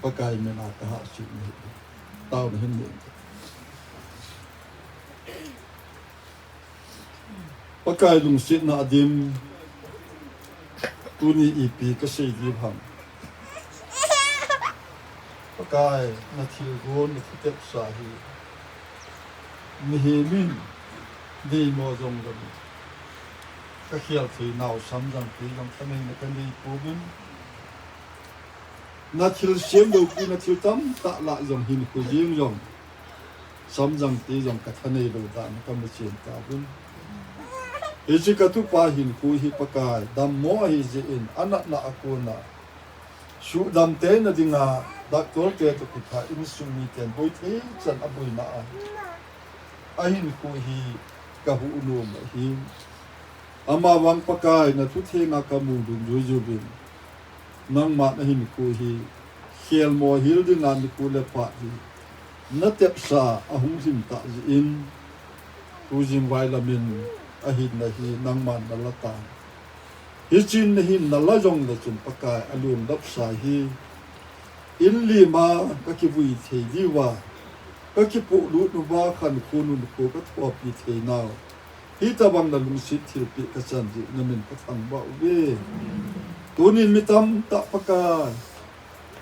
Pakai mina ka hahsatna hi. Taona hin nei. Pakai lungsetna a dim, tuni ipi ka sei diu ham. Pakai, na thilgon, na thutepsa hi mihem in deimo jong lou, ka khel thei nau samjang thei jong ka nei na ka nei pouvin. Na thilsem loupi, na thil tamtah lah jong hinkho jeng jong, samjang te jong ka thanei lou dan ka muchen tauvin. Hiche ka tupa hinkho hi Pakai, dammo ahi jeh in, anatna a kona suhdam teina dinga, doctor te toh kitha insung miten boi thei chan a boina a, ahinkho hi ka huh nom ahi. Amavang Pakai, na thuthenga ka mu dungjui uvin. Nangman ahinkho hi khelmo hil dinga nikho le phat hi na tepsa ahung lhim tah jeh in, tujing vailamin ahinna hi nangman na la tan. Hichun na hinna la jongle chun Pakai, alungdapsa hi in lima ka kivui thei diuva, ka kipolut uva khankho nunkho ka thopi thei nau, hitabang na lungset thilpeh ka chan jeh in na min ka thangvah uve. Tunin mi tamtah Pakai,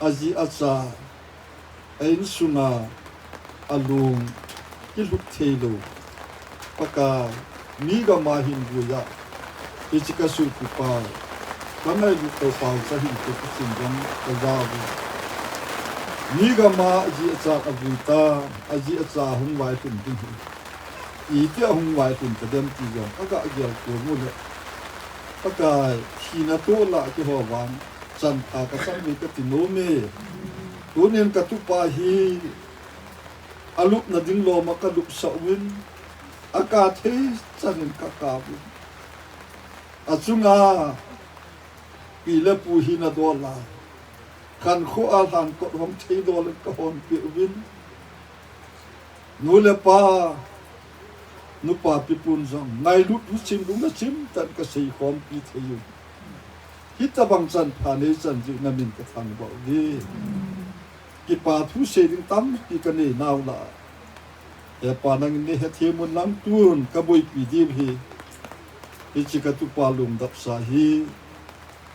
aji acha, a insunga alung kilhuh thei lou, Pakai, mi gama hin vui a, hiche ka sopipa, ka ngailut tou pau cha hin te ka chin jong ka ja uve. Mi gama aji acha avui ta, aji acha hung vailhun ding hi, iti a hung vailhun tadem ti jong ka ga gel tou u le, Pakai, thina toh lah keiho vang chan pha ka chang ve ka ti nom e. Tunin ka tupa hi alupna ding loma ka lupsah uvin, aka thei chan in ka ka uvin. Achunga pi le pu hina dol a, khankho a lhan kot hong thei dol in ka honpeh uvin. Nu le pa, nupa pipun jong ngailut huchim lungna chim tah in ka seikhompi thei u. Hitabang chan pha nei chan jeh in na min ka thangvah uve. Kipa thu sei ding tampi ka nei nau lah a, He Pa, nangin nei hethem un lang, tun ka boipi diu hi, hiche ka tupa lungdapsa hi,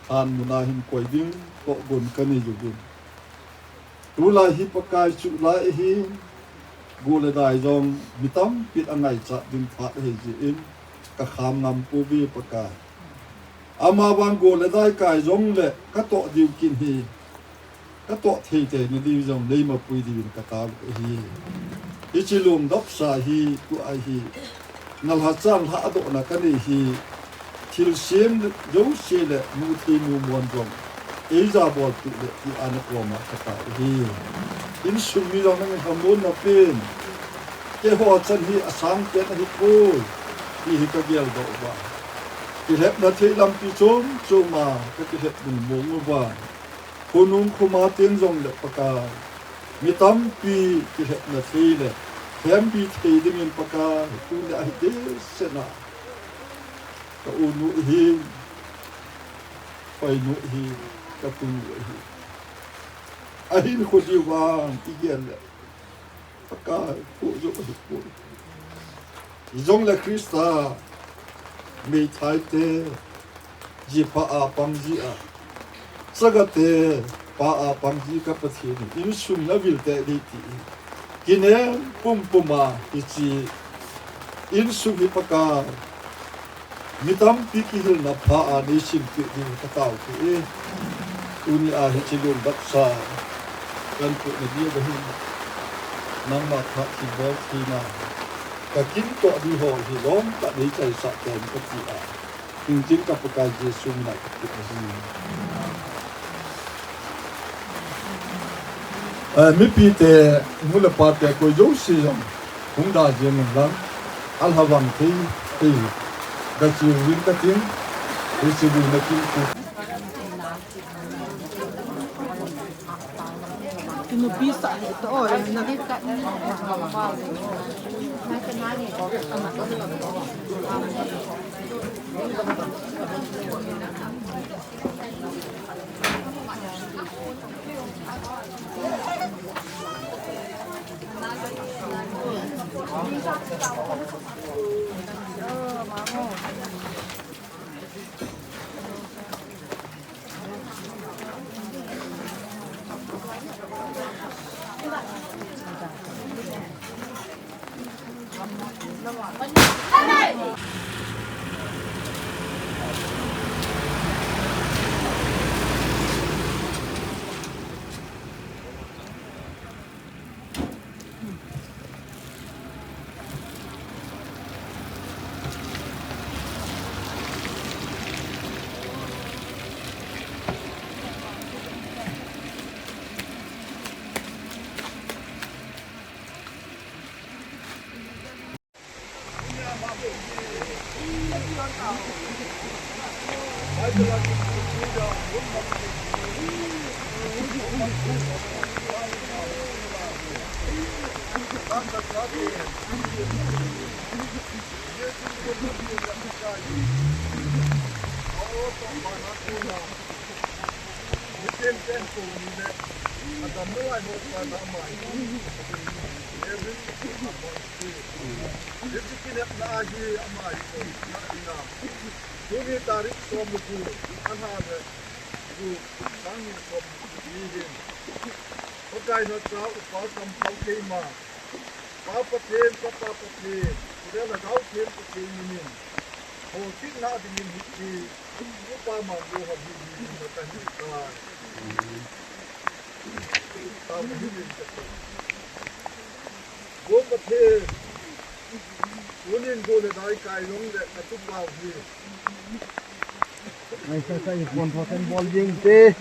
lhan muna hin koi ding tohgon ka nei uvin. Tulai hi Pakai, chulai hi go le dai jong mi tampin angaichat ding phat ahi jeh in ka kham ngam pouve Pakai. Amavang go le dai kai jongle ka toh diu kin hi, ka toh thei teina diu jong nei mapui diuvin ka tao ahi. Hiche lungdapsa hi tua hi na lhacha lhahdohna ka nei hi, thilsem jouse le muthei mumon jong eija bolpeh le tia na koma ka tao ahi. Insung mi jong nangin lhamonna pen, keiho chan hi asang pen ahipoi. Ti hi ka geldoh uva, kilhepna thei lampi chom chom a ka kilhep ding mong uva, khonung khoma teng jongle Pakai, mi tampi kilhepna thei le lhempi thei dingin Pakai, tunia hi dehset a ka unu hi, painu hi, ka tunu hi. Ahin kho diu vang i gel le Pakai, kho jo ahi poi. Hijongle Christa, meithai te, ji pha a pang ji a, chaga te, pha a pang ji ka Pathen in, insung na vil teh ding ti, kinem pumpum a hiche insung hi Pakai, mi tampi kihilna pha a nei simpeh ding ka taopi e. Tunia hiche lungdamsa ka tup na dia ka hin, nangma phat thilbol theina, ka kin toh ding ho hi lom tah nei chaisah teng ka ti a, hing tin ka Pakai Jesu min a ka kipah ahi. Eh, mipi te, nu le pa te, koi jouse jong hung da jeng un lang, alhavang thei thei, ga chiu vin ka tin, hiche lungna kin ku. Hiche kinepna hi ama hi kona ina. Tuni tarik som le gup, lha le gup, sang ni le som ni hin, Pakai nacha Upa Kamthou keima, Pa Pathen, Chapa Pathen, chule Lhagao Theng Pathen minin, holchihna dingin hiche Upa Manlou hon hi, hi, hi, na ka hi tai. Tao na hi, hi, ka tai. Gou Pathen, tunin gou le dai kai jong le na tupau hi. Ai, sai, sai, pon pho ten bol jing te.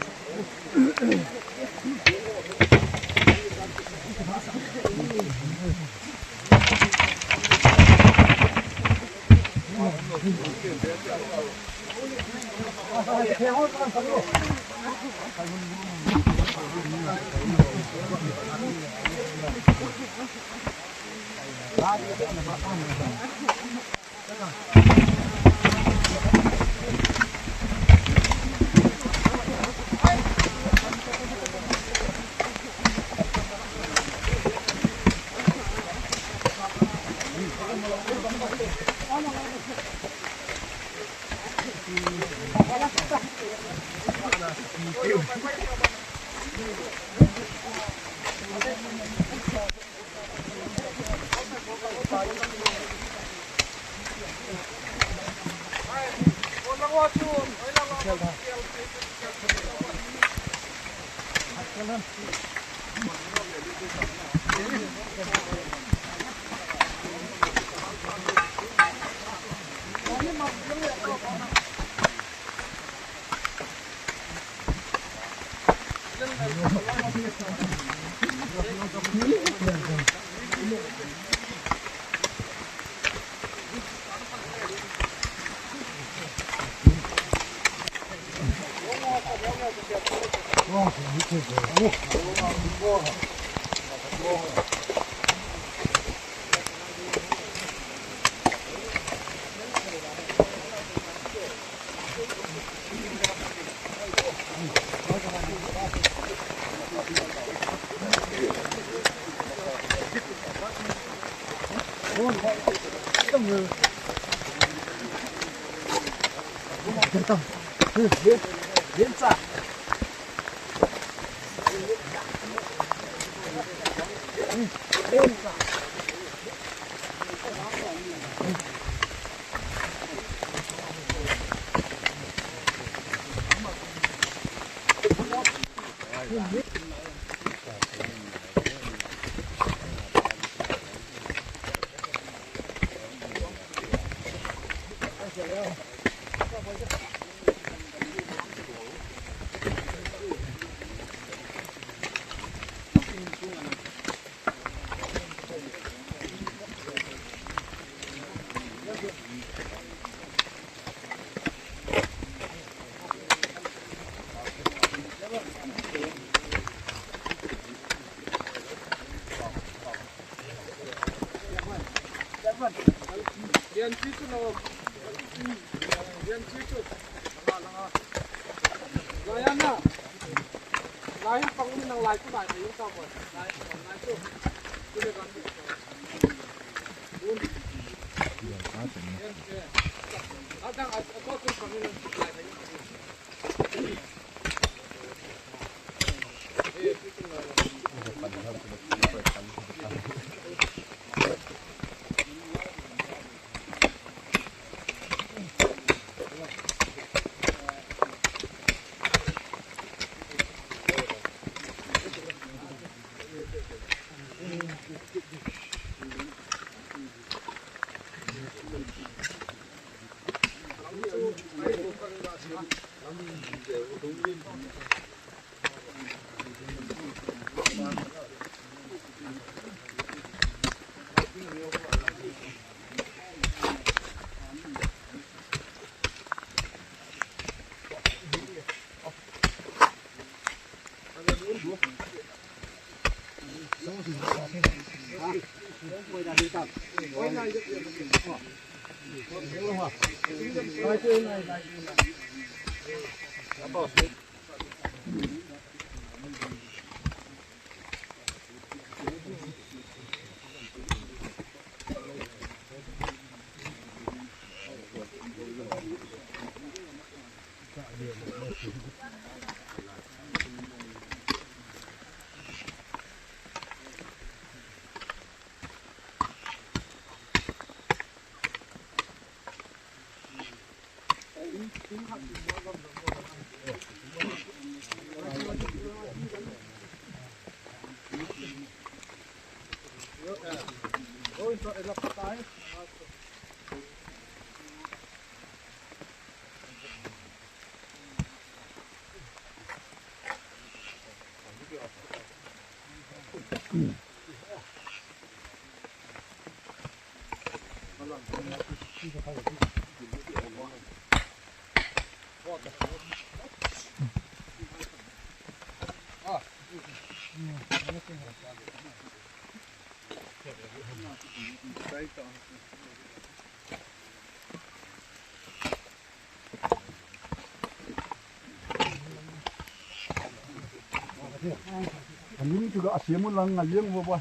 Amin chu ga asiam u lang a liang uva ba.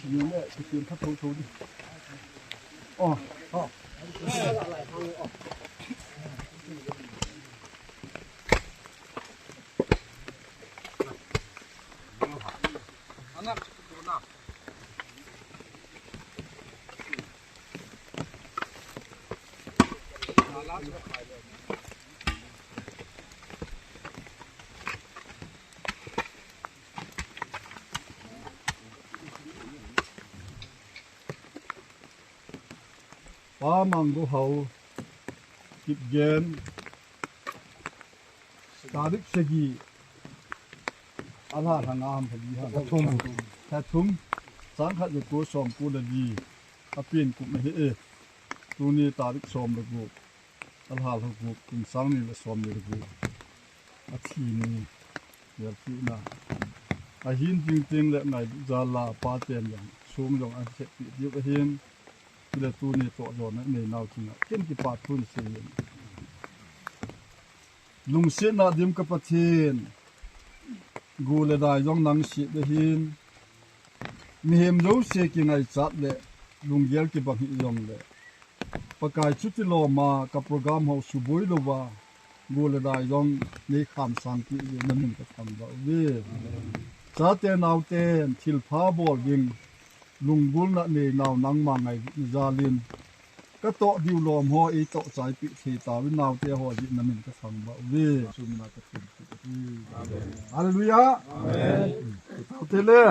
Ni le kisiam pha tho tho di. Oh, oh. Pa Manggo Hau, Kipgen, tarik sagi, alha lhang a ham pha li ham. Lha thum. Lha thum, chang khat ja ko som ko le li, apen kum ahi e. Tuni tarik som le gup, alha lha gup, kum sang ni le som ni le gup. Athi ni, yal pi na. Ahin jing ting le ngailut jal a Pa ten jong sum jong ahin sepeh diu ahin. Chule tuni toh jona nei nau chunga ken kipa thu nei sei in. Lungsetna dim ka Pathen, gu le dai jong nang sep ahin. Mihem jouse kingaichat le lunggel kibang hih jongle Pakai chuti lom a ka program ho suboi louva, gu le dai jong nei kham sang peh jeh in na min ka thangvah uve. Chate naoten thilpha bol ding lunggulna nei nau nangma ngailutna jal in ka toh diu lom ho eitoh chai peh thei tauvin naote ho jeh in na min ka thangvah uve. Sumina ka thum peh uve. Hallelujah. Amen. Taote le.